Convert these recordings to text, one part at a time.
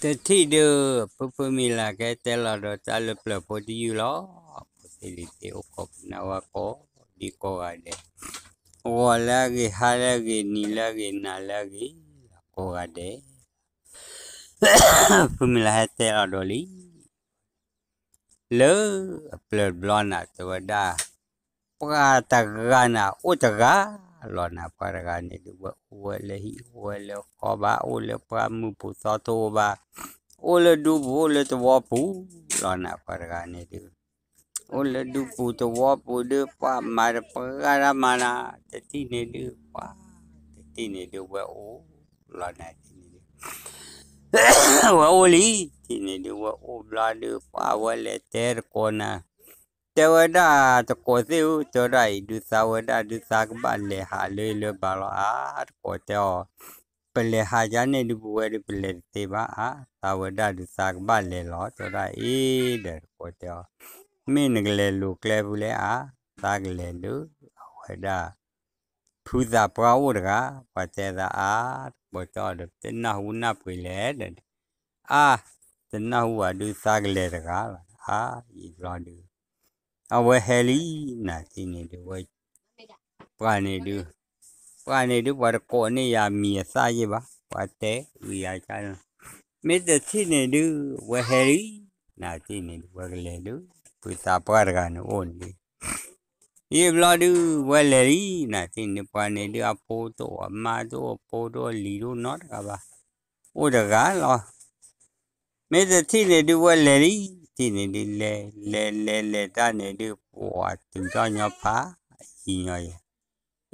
တထံၣ်ဒုး ဖုဖုမံၤလၢ်ကဲတဲလီၤဒီးတၢ်လၢပျၢၤဖိတယုၢ်လီၤ. ဖိသ့ၣ်လံၤသ့ၣ်အိၣ်ကိးပနၢ်ဝဲကိးဒံကိးဂၤဒဲး, ဂီၤလၢအဂ့ၤ ဟါလၢအဂ့ၤ နံၤလၢအဂ့ၤ နၤလၢအဂ့ၤ ကိးဂၤဒဲး, ဖုမံၤလၢ်ဟဲတဲလီၤဒီးလံ လၢအပျၢၤတဘျီနၤ တဲဝဲဒၣ်, ပှၤတဂၤနၤ အိၣ်တဂၤလီၤနၤ ပှၤတဂၤန့ၣ်ဒုး ဝဲအိၣ်ဝဲလၢဟံၣ် အိၣ်ဝဲလၢဃီဘၣ် အိၣ်လၢပှၢ်မုၢ်ပူၤသီထိဘၣ်, အိၣ်လၢဒူပူၤ အိၣ်လၢသဝီပူၤလီၤနၤ ပှၤတဂၤန့ၣ်ဒုး အိၣ်လၢဒူပူၤသဝီပူၤဒုး ပှၤမၤတပှၢ်တၢ်မၤနၤ တထံၣ်န့ၣ်ဒုး ပှၤတထံၣ်န့ၣ်ဒုး ဝဲအိၣ်လီၤနၤ ထံၣ်န့ၣ်ဒုး ဝဲအိၣ်လံ ထံၣ်န့ၣ်ဒုး ဝဲအိၣ်ဘျီဒုး ပှၤဝဲလဲၤတဲတကိးနၤ တဲဝဲဒၣ်တကိးသ့ၣ်ဧၢ တဲဝဲဒၣ်အံၤဒုး သးဝဲဒၣ်ဒုး သးကဘၣ်လဲၤဟးလၢလၢဘၣ်လီၤဧါ တကိးတဲအီၤ, ပလဲၤဟးကန့ၣ်ဒုး ပဝဲဒုး ပလဲၤတသ့ဘၣ်ဧါ, သးဝဲဒၣ်ဒုး သးကဘၣ်လဲၤလီၤ တဲဝဲဒၣ်အံၤဒီး တကိးတဲအီၤ, မ့ၢ်နကလဲၤလိၤကျဲဖဲလဲၣ်ဧါ, သးကလဲၤလၢ အဝဲဒၣ် ဖုသးပှၢ်အိၣ်တဂၤ, ပှၤတဲသးအါ, တကိးတဲအီၤဒီး တနၢ်ဟူနၢ်ပှ့ၤလဲၣ်ဒီး, အါ, တနၢ်ဟူဘၣ်ဒုး သးကလဲၤတဂၤလီၤ အါ, ယံာ်ဘျီဒုး အဝဲဟဲလံ နၤတထံၣ်န့ၣ်ဒုး ဝဲ ပှၤန့ၣ်ဒုး, ပှၤန့ၣ်ဒုး ပှၤတကိးန့ၢ်ယၤမံၤအသၣ်ယ့ၢ်ဘၣ်, ပှၤတဲဂ့ၤယၤကန့ၣ်, မ့ၢ်တထံၣ်န့ၣ်ဒုး ဝဲဟဲလံ, နၤတထံၣ်န့ၣ်ဒုး ဝဲကလဲၤဒုး, ဖုသးပှၢ်တဂၤန့ၣ်အိၣ်န့ၣ်ဒုး ယံာ်ဘျီဒုး ဝဲလဲၤလံ, နၤတထံၣ်န့ၣ် ပှၤန့ၣ်ဒုး အဖိတအိၣ် အမါတအိၣ် အဖိတအိၣ် လံၤတအိၣ်နီတဂၤဘၣ်, အိၣ်တဂၤလီၤ မ့ၢ်တထံၣ်န့ၣ်ဒုး ဝဲလဲၤလံ, ထံၣ်န့ၣ်ဒုး လဲၤ လဲၤ လဲၤ လဲၤတၢ်န့ၣ်ဒုး ပှၤတုၤထီၣ်ညီဖးယံၤညီယဲၢ်,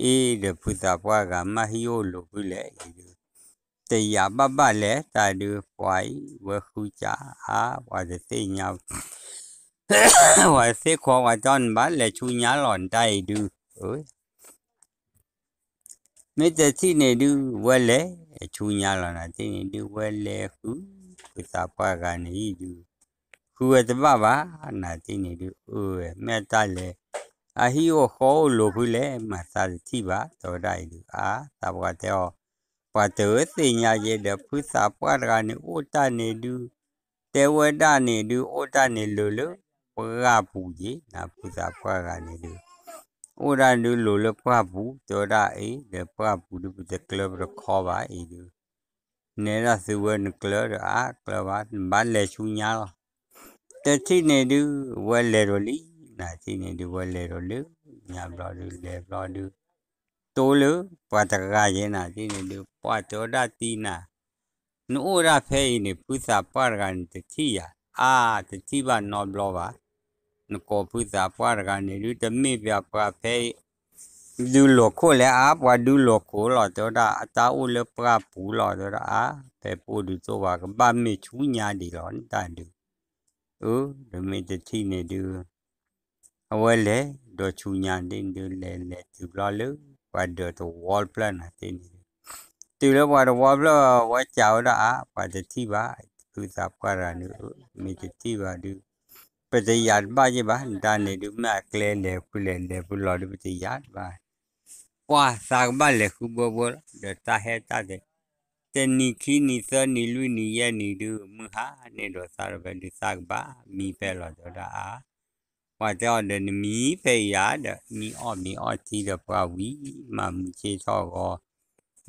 အ့ဒီးဖုသးပှၢ်ဂၤ မ့ၢ်ဟံၣ်အိၣ်လိၤဖုလဲၣ်အံၤဒုး, တယာ်ဘၣ်ဘၣ်လဲၤတၢ်ဒုး ပှၤအံၤ ဝဲဃုစၢ်အါ ပှၤတသ့ၣ်ညါ ပှၤတသ့ၣ်ခီ ပှၤတဲအီၤ နဘၣ်လဲၤဆူညါလီၤ နတၢ်အံၤဒုး မ့ၢ်တထံၣ်န့ၣ်ဒုး ဝဲလဲၤဆူညါလီၤ နၤတထံၣ်န့ၣ်ဒုး ဝဲလဲၤဃု ဖုသးပှၢ်ဂၤန့ၣ်အံၤဒုး ဃုဝဲတဘၣ်ဘၣ် နၤတထံၣ်န့ၣ်ဒုး အၢ မ့ၢ်အတၢ်လဲၤ အဟံၣ်အိၣ်ဃီအိၣ်လိၤဖုလဲၣ် မၤသးတထံၣ်ဘၣ် တဲဝဲဒၣ်အံၤဒုး အါ သးပှၢ်တဲအီၤ ပှၤတသ့ၣ်ညါယဲဒီး ဖုသးပှၢ်တဂၤန့ၣ် အိၣ်တၢ်န့ၣ်ဒုး တဲဝဲဒၣ်န့ၣ်ဒုး အိၣ်တၢ်န့ၣ်လိၤလၢပှၢ်ပူၤက့ၤ နၤဖုသးပှၢ်တဂၤန့ၣ်ဒုး အိၣ်ဒၣ်ဒုးလိၤလၢပှၢ်ပူၤ တဲဝဲဒၣ်အံၤ ဒီးပှၢ်ပူၤဒုး ပတကျၢပတခီဘၣ်အံၤဒုး နဲဒၣ်သုဝဲနကျၢဒီးအါကျၢဘၣ် နဘၣ်လဲၤဆူညါလီၤ တထံၣ်န့ၣ်ဒုး ဝဲလဲၤဒီးလံ နၤတထံၣ်န့ၣ်ဒုး ဝဲလဲၤဒီးလၢညါဘျီဒုး လဲၤဘျီဒုး တိလၢပှၤတဂၤယဲ နၤတထံၣ်န့ၣ်ဒုး ပှၤတဲဝဲဒၣ်တံၤနၤ နအိၣ်ဒၣ်ဖဲအံၤန့ၣ် ဖုသးပှၢ်တဂၤန့ၣ် တထံၣ်ယၤ အါ တထံၣ်ဘၣ်နီတဘျီဘၣ် နကိးဖုသးပှၢ်တဂၤန့ၣ်ဒုး တမ့ၢ်ပှၤဖဲ ဒုးလိာ်ခိၣ်လဲၣ် အါ ပှၤဒုးလိာ်ခိၣ်လီၤ တဲဝဲဒၣ် အတၢ်အိၣ်လၢပှၢ်ပူၤလီၤ တဲဝဲဒၣ် အါ ဖဲပအိၣ်ဒုးတအိၣ်ဘၣ် ကဘၣ်မ့ၢ်ဆူညါဒံးလီၤ နတၢ်ဒုး အၢ တမ့ၢ်တထံၣ်န့ၣ်ဒုး အဝဲလဲၤဒီးဆူညါဒ်န့ၣ်ဒုး လဲၤလဲၤတုၤဘျီလၢ ပှၤဒၢးတဝီတဖျၢၣ် နၤတထံၣ်န့ၣ်ဒုး တုၤလၢပှၤတဝီတဖျၢၣ် ဝဲစံးဝဲဒၣ်အါ ပှၤတထံၣ်ဘၣ် ဖုသးပှၢ်တဂၤန့ၣ် မ့ၢ်တထံၣ်ဘၣ်ဒုး ပတယာ်တဘၣ်ယဲၢ်ဘၣ် နတၢ်န့ၣ်ဒုး မ့ၢ်အကျဲလဲၤဖုလဲၤလဲၤဖုလီၤဒုး ပတယာ်တဘၣ် ပှၤသးကဘၣ်လဲၤဃုဘၢဘၢလီၤ ဒီးတၢ်ဟဲတၢ်တဲ တနံၤခံနံၤသၢနံၤလွံၢ်နံၤယဲၢ်နံၤဒုး မုၢ်ဟါန့ၣ်ဒီးသးဒီးဖဲဒုးသးကဘၣ်မံဖဲလီၤ တဲဝဲဒၣ်အါ ပှၤတဲအီၤဒီးနမံဖဲအံၤယၤဒီး မံအီၣ်မ့ၤအီထံဒီးပှၤဝံၤ မၤမူဆ့ထီၣ်ဂီၤ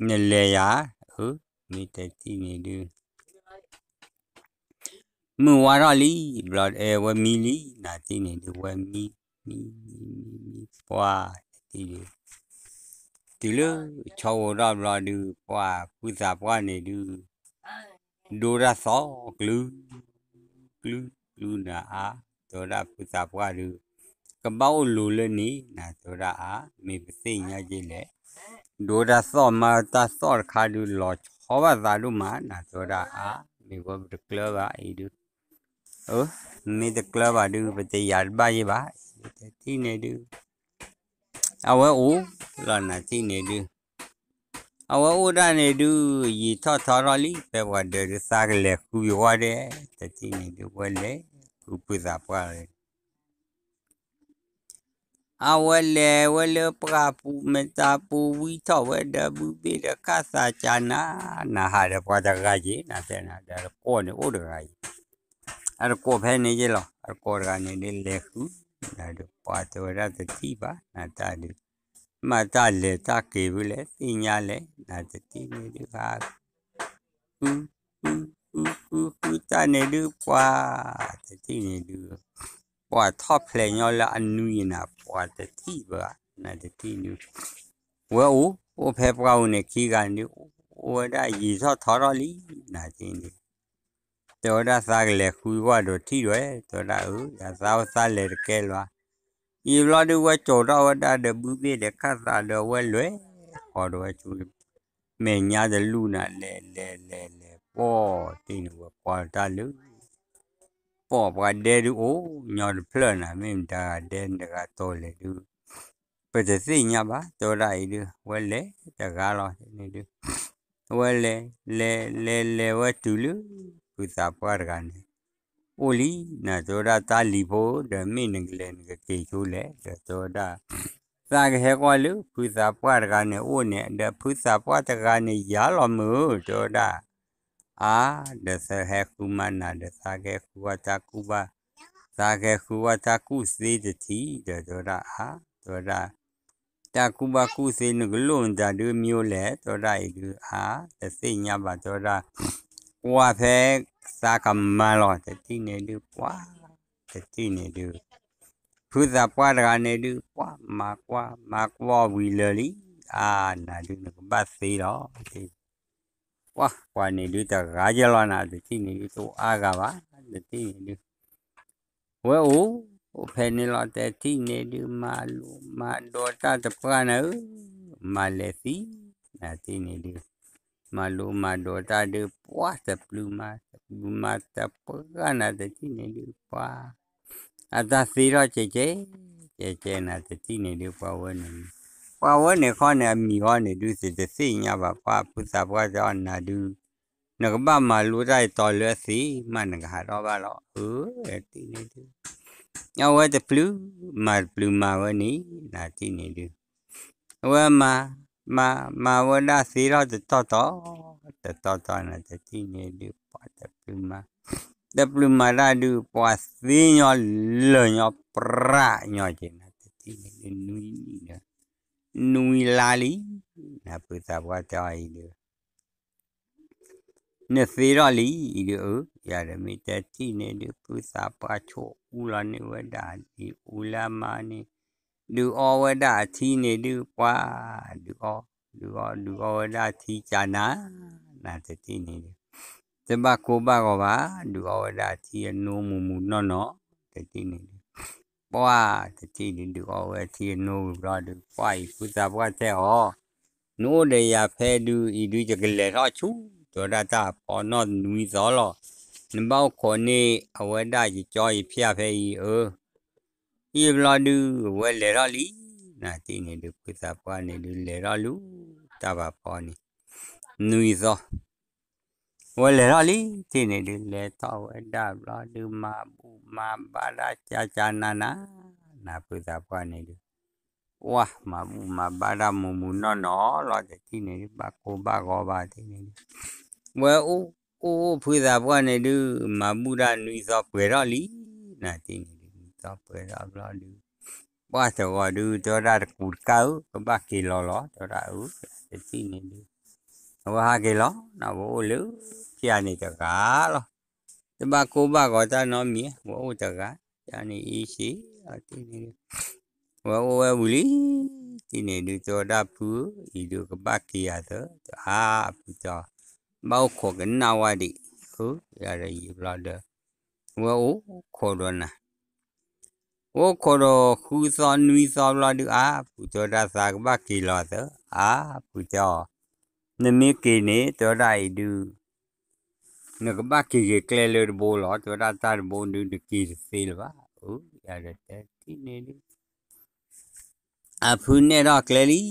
နလဲၤယၤ အၢ မ့ၢ်တထံၣ်န့ၣ်ဒုး မုၢ်ဝါထီၣ်လံ ဘျီအဲ ဝဲမံလံ နၤတထံၣ်န့ၣ်ဒုး ဝဲမံ မံ မံ မံ မံ ပှၢ်တထံၣ်ဒုး တုၤလၢဆီအိၣ်ထီၣ်ဘျီဒုး ပှၢ်ဖုသးပှၢ်န့ၣ်ဒုး ဒိတၢ်သီၣ် ကျူ ကျူ ကျူနၤအါ တဲဝဲဒၣ်ဖုသးပှၢ်ဒုး ကဘၣ်အိၣ်လိၤလၢန့ၣ် နၤတဲဝဲဒၣ်အါ မ့ၢ်ပသ့ၣ်ညါက့လဲၣ် ဒိတၢ်သီၣ်မၤတၢ်သီၣ်တခါဒုး လီၤဆီဘၣ်သးဒိၣ်မး နၤတဲဝဲဒၣ်အါ မ့ၢ်ဝဲပတကျၢဘၣ်အံၤဒုး အၢ မ့ၢ်တကျၢဘၣ်ဒုး ပတယာ်တဘၣ်ယဲၢ်ဘၣ် တထံၣ်န့ၣ်ဒုး အဝဲအိၣ်လီၤနၤတထံၣ်န့ၣ်ဒုး အဝဲအိၣ်ဒၣ်န့ၣ်ဒုး ယံာ်ထီၣ်ထီထီၣ်လံ ဖဲပှၤဒၢးဒုးသးကလဲၤဃုယဝဲဒဲး တထံၣ်န့ၣ်ဒုး ဝဲလဲၤဃုဖုသးပှၢ်လီၤ အ အဝဲလဲၤဝဲလၢပှၢ်ပူၤမတၤပူၤ ဝံထီၣ်ဝဲဒီးဘုဘ့ၣ်ဒီးခၣ်သးကနၤ, နဟးဒီးပှၤတဂၤက့ၤ နတဲနၤဒီးတကိးန့ၣ်အိၣ်တဂၤအံၤ, အတကိးဖဲန့ၣ်က့ၤလီၤ. အတကိးတဂၤန့ၣ်ဒုးလဲၤဃု, နဒုးပှၤတဲဝဲဒၣ်တထံၣ်ဘၣ် နတၢ်ဒုး, မ့ၢ်တၢ်လဲၤတၢ်က့ၤဖဲလဲၣ် သ့ၣ်ညါလဲၣ် နတထံၣ်န့ၣ်ဒုး ဃု ဃု ဃု ဃု ဃုတၢ်န့ၣ်ဒုး ပှၤတထံၣ်န့ၣ်ဒုး ပှၤထီၣ်ဖျဲးညီလၢအနွံနၤ ပှၤတထံၣ်ဘၣ် နတထံၣ်န့ၣ်ဒုး ဝဲအိၣ် အိၣ်ဖဲပှၢ်ပူၤန့ၣ်ခံဂၤန့ၣ်ဒုး အိၣ်ဝဲဒၣ်ယံာ်ထီၣ်ထီထီၣ်လံ နတထံၣ်န့ၣ် တဲဝဲဒၣ်သးကလဲၤဃုကွၢ်ဒီးထံၣ်ဒွဲၣ် တဲဝဲဒၣ်အၢ ယသးအိၣ်သးလဲၤတကဲလၢၤ ယံာ်ဘျီဒုးဝဲကၠိာ်ထီၣ်ဝဲဒၣ်ဒီးဘုဘ့ၣ်ဒီးခၣ်သးဒီးဝဲလဲၤဃီၤဒီးဝဲဆူ မဲာ်ညါတလူၢ်နၤ လဲၤလဲၤလဲၤလဲၤ ပှီၢ်တထံၣ်န့ၣ်ဝဲကွၢ်တၢ်လၢ ပှီၢ်ပှၤဒဲဒုးအိၣ်ညီတဖျၢၣ်နၤ မ့ၢ်မတၤဂၤဒဲတဂၤတိၤလဲၣ်ဒုး ပတသ့ၣ်ညါဘၣ် တဲဝဲဒၣ်အံၤဒုး ဝဲလဲၤတဂၤလီၤန့ၣ်ဒုး ဝဲလဲၤ လဲၤလဲၤလဲၤဝဲတုၤလၢ ဖုသးပှၢ်တဂၤန့ၣ် အိၣ်လံ နတဲဝဲဒၣ်တၢ်လံၤဖိ ဒီးမ့ၢ်နကလဲၤနကက့ၤဆိလဲၣ် ဒီးတဲဝဲဒၣ် သးကဟဲကွၢ်လၢဖုသးပှၢ်တဂၤန့ၣ်အိၣ်န့ၣ် ဒီးဖုသးပှၢ်တဂၤန့ၣ်ယၤလီၤမုၢ် တဲဝဲဒၣ် အါ ဒီးသးဟဲဃုမၤနၤဒီးသးကဟဲဃုဝဲတၢ်ကူၣ်ဘၣ် သးကဟဲဃုဝဲတၢ်ကူၣ်သ့တထံၣ် ဒီးတဲဝဲဒၣ်အါ တဲဝဲဒၣ် တၢ်ကူၣ်ဘၣ်ကူၣ်သ့နကလိၣ်မတၤဒုးမံၤအိၣ်လဲၣ် တဲဝဲဒၣ်အံၤဒုး အါ တသ့ၣ်ညါဘၣ် တဲဝဲဒၣ် ကွၢ်ဖဲသးကမၤလီၤ တထံၣ်န့ၣ်ဒုး ပှၤ တထံၣ်န့ၣ်ဒုး ဖုသးပှၢ်တဂၤန့ၣ်ဒုး ပှၤမၤကွၢ် မၤကွၢ်ဝံၤလၢာ်လံ အါ နၤဒုးနကဘၣ်သ့လီၤ ပှၤ ပှၤန့ၣ်ဒုးတဂၤယဲလီၤနၤ တထံၣ်န့ၣ်ဒုးတအိၣ်အါဂၤဘၣ် တထံၣ်န့ၣ်ဒုး ဝဲအိၣ် အိၣ်ဖဲန့ၣ်လီၤ တထံၣ်န့ၣ်ဒုး မၤလိမၤဒိးတၢ်တပှၢ်နၤဧၢ မၤလဲၤသံ နထံၣ်န့ၣ်ဒုး မၤလိမၤဒိးတၢ်ဒုး ပှၤတပျုၤမၤ တပျုၤမၤတပှၢ်နၤ တထံၣ်န့ၣ်ဒုး ပှၤ အတၢ်သ့ထီၣ်ကဲကဲ ကဲကဲနၤ တထံၣ်န့ၣ်ဒုး ပှၤဝဲန့ၣ် ပှၤဝဲန့ၣ်ခီန့ၣ် အမံၤဃီန့ၣ်ဒုး တသ့ၣ်ညါဘၣ် ပှၤဖုသးပှၢ်တဲအီၤနၤဒုး နကဘၣ်မၤလိတၢ်အံၤတီၤလၢအသ့ မ့ၢ်နကဟးထီၣ်ဘၣ်လီၤ အၢ တထံၣ်န့ၣ်ဒုး အဝဲတပျုၤမၤတပျုၤမၤဝဲန့ၣ် နထံၣ်န့ၣ်ဒုး အဝဲမၤ မၤ မၤဝဲဒၣ်သ့ထီၣ်တတီၢ်တီၢ် တတီၢ်တီၢ်နၤ တထံၣ်န့ၣ်ဒုး ပှၤတပျုၤမၤ တပျုၤမၤတၢ်ဒုး ပှၤသ့ညီလၢာ်ညီပြးညီက့ၤနၤ တထံၣ်န့ၣ်ဒုး နွံနံၣ်ဒီး နွံလါလံ နဖုသးပှၢ်တဲအီၤအံၤဒုး နသ့ထီၣ်လံအံၤဒုး အၢ ယၤဒီးမ့ၢ်တထံၣ်န့ၣ်ဒုး ဖုသးပှၢ်ဆိၣ်အူလီၤန့ၢ်ဝဲဒၣ် ဒ်အူလၢအမါန့ၣ် ဒုးအီဝဲဒၣ်အထံန့ၣ်ဒုး ပှၤ ဒုးအီ ဒုးအီ ဒုးအီဝဲဒၣ်ထံကနၤ နတထံၣ်န့ၣ်ဒုး တဘၣ်ကိၢ်ဘၣ်ဂီၤဘၣ် ဒုးအီဝဲဒၣ်ထံအနိမူမူနီၢ်နီၢ် တထံၣ်န့ၣ်ဒုး ပှၤ တထံၣ်ဒုး ဒုးအီဝဲထံအနိဝံၤဘျီဒုး ပှၤအံၤဖုသးပှၢ်တဲအီၤ နအိၣ်ဒီးယၤဖဲဒုး အံၤဒုးယကလဲၤထီၣ်ဆူ တဲဝဲဒၣ်တၢ်ဖီနီၢ်နွံသီလီၤ နဘၣ်အိၣ်ခိးန့ၢ်အဝဲဒၣ်ယကၠီယဖၠၣ်ဖဲအံၤ အၢ ယံာ်ဘျီဒုး ဝဲလဲၤထီၣ်လံ နထံၣ်န့ၣ်ဒုး ဖုသးပှၢ်န့ၣ်ဒုး လဲၤထီၣ်လၢတၢ်ဖးဖီန့ၣ် နွံသီ ဝဲလဲၤထီၣ်လံ ထံၣ်န့ၣ်ဒုး လဲၤထီၣ်ဝဲဒၣ်ဘျီဒုး မၤဘူၣ်မၤဘါတၢ်ကကနၤနၤ နဖုသးပှၢ်န့ၣ်ဒုး ပှၤ မၤဘူၣ်မၤဘါတၢ်မူမူနီၢ်နီၢ်လီၤ တထံၣ်န့ၣ်ဒုး ဘၣ်ကိၢ်ဘၣ်ဂီၤဘၣ် ထံၣ်န့ၣ်ဒုး ဝဲအိၣ် အိၣ်အိၣ်ဖုသးပှၢ်န့ၣ်ဒုး မၤဘူၣ်တၢ်နွံသီပှဲၤထီၣ်လံ နထံၣ်န့ၣ်ဒုး နွံသီပှဲၤထီၣ်ဘျီဒုး ပှၤတဂီၤဒုး တဲဝဲဒၣ်တကူးတကၢ်ဧၢ ကဘၣ်က့ၤလီၤလီၤ တဲဝဲဒၣ်အၢ တထံၣ်န့ၣ်ဒုး အဝဲဟးက့ၤလီၤ နဝဲအိၣ်လၢဖၠၣ်န့ၣ်တဂၤလီၤ တဘၣ်ကိၢ်ဘၣ်ဂီၤတၢ်နီတမံၤ ဝဲအိၣ်တဂၤ ယၤန့ၣ်အ့ၣ်ဆံး ထံၣ်န့ၣ်ဒုး ဝဲအိၣ်ဝဲဝံၤလံ ထံၣ်န့ၣ်ဒုး တဲဝဲဒၣ်ဖုဧၢ အံၤဒုးကဘၣ်က့ၤယၤသၢ တအါဖုတဲအီၤ ဘၣ်အိၣ်ခိးကနၣ်ဝဲဒံး အၢ ယၤဒီးယံာ်ဘျီဒီး ဝဲအိၣ်ခိးဒီးနၤ အိၣ်ခိးဒီးဃုသီနွံသီဘျီဒုး အါ ဖုတဲဝဲဒၣ်သးကဘၣ်က့ၤလီၤသၢ အါ ဖုတဲအီၤ နမ့ၢ်က့ၤန့ၣ် တဲဝဲဒၣ်အံၤဒုး နကဘၣ်က့ၤက့ၤကျဲလၢတဘိလီၤ တဲဝဲဒၣ်တၢ်တဘိဒုး နက့ၤတသ့လၢၤဘၣ် အၢ ယၤဒီးတဲထံၣ်န့ၣ်ဒုး အဖုနဲၣ်ထီၣ်ကျဲလံ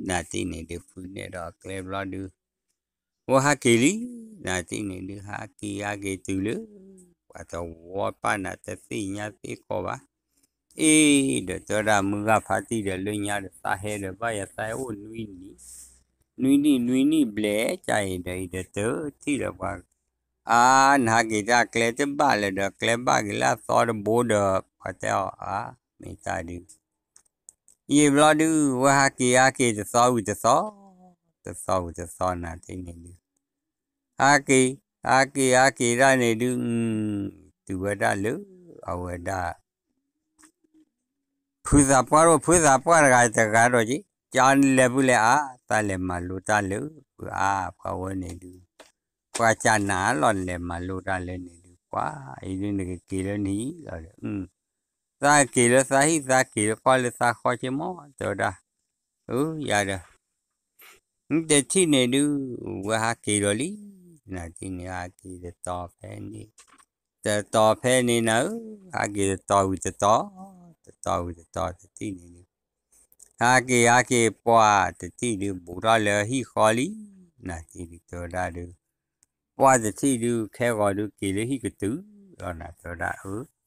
နထံၣ်န့ၣ်ဒုး ဖုနဲၣ်ထီၣ်ကျဲဘျီဒုး ဝဲဟးက့ၤလံ နထံၣ်န့ၣ်ဒုး ဟးက့ၤဟးက့ၤတုၤလၢ ပှၤတဝီပၢ်နၤတသ့ၣ်ညါသ့ၣ်ကီးဘၣ် အ့ၣ်ဒီးတဲဝဲဒၣ်မုၢ်ဂၤဖါတံၢ်ဒီးလၢညါဒီးသးဟဲဒီးဘၣ်ယၤသးဟဲအိၣ်နွံနံၣ်, နွံနံၣ်နွံနံၣ်ဘျဲၣ်ကၢ်အံၤဒီးအံၤဒီးတထံၣ်လၢၤပှၤ, အါ နဟးက့ၤတၢ်ကျဲတဘၣ်လၢၤဒီးကျဲဘၣ်က့ၤလၢအသီတဘိဒီး ပှၤတဲအီၤအါ မ့ၢ်တၢ်ဒုး ယံာ်ဘျီဒုး ဝဲဟးက့ၤဟးက့ၤတသီဝံၤတသီ, တသီဝံၤတသီနၤတထံၣ်န့ၣ်ဒုး, ဟးက့ၤ ဟးက့ၤဟးက့ၤဒၣ်န့ၣ်ဒုး, တုၤဝဲဒၣ်လၢ အဝဲဒၣ် ဖုသးပှၢ်ဒီးဖုသးပှၢ်တဂၤတဂၤဒီးက့ၤ, ကလဲၤဖုလဲၤအါ, သးလဲၤမၤလိတၢ်လၢဖုအါ, ပှၤဝဲန့ၣ်ဒုး, ပှၤကနၤလီၤလဲၤမၤလိတၢ်လၢန့ၣ်ဒုး, ပှၤအံၤဒုးနကက့ၤလၢနဟံၣ်လီၤဒီး သးက့ၤလၢသးဟံၣ် သးက့ၤလၢကီၢ်လၢသးဃီက့ၤမး တဲဝဲဒၣ်, အၢ ယၤဒီး တထံၣ်န့ၣ်ဒုး ဝဲဟးက့ၤဒီးလံ, နၤတထံၣ်န့ၣ် ဟးက့ၤတတီၤဖဲန့ၣ်, တတီၤဖဲန့ၣ်နၤဧၢ, ဟးက့ၤတတီၤဝံၤတတီၤ, တတီၤဝံၤတတီၤတထံၣ်န့ၣ်ဒုး, ဟးက့ၤဟးက့ၤပှၤတထံၣ်ဒုး ဘူးထီၣ်လၢဟံၣ်ဃီလံ, နၤတထံၣ်ဒုးတဲဝဲဒၣ်ဒုး ပှၤတထံၣ်ဒုး ခဲဂီၤဒုးက့ၤလၢဟံၣ်ကတုၤလီၤနၤ တဲဝဲဒၣ်အၢ,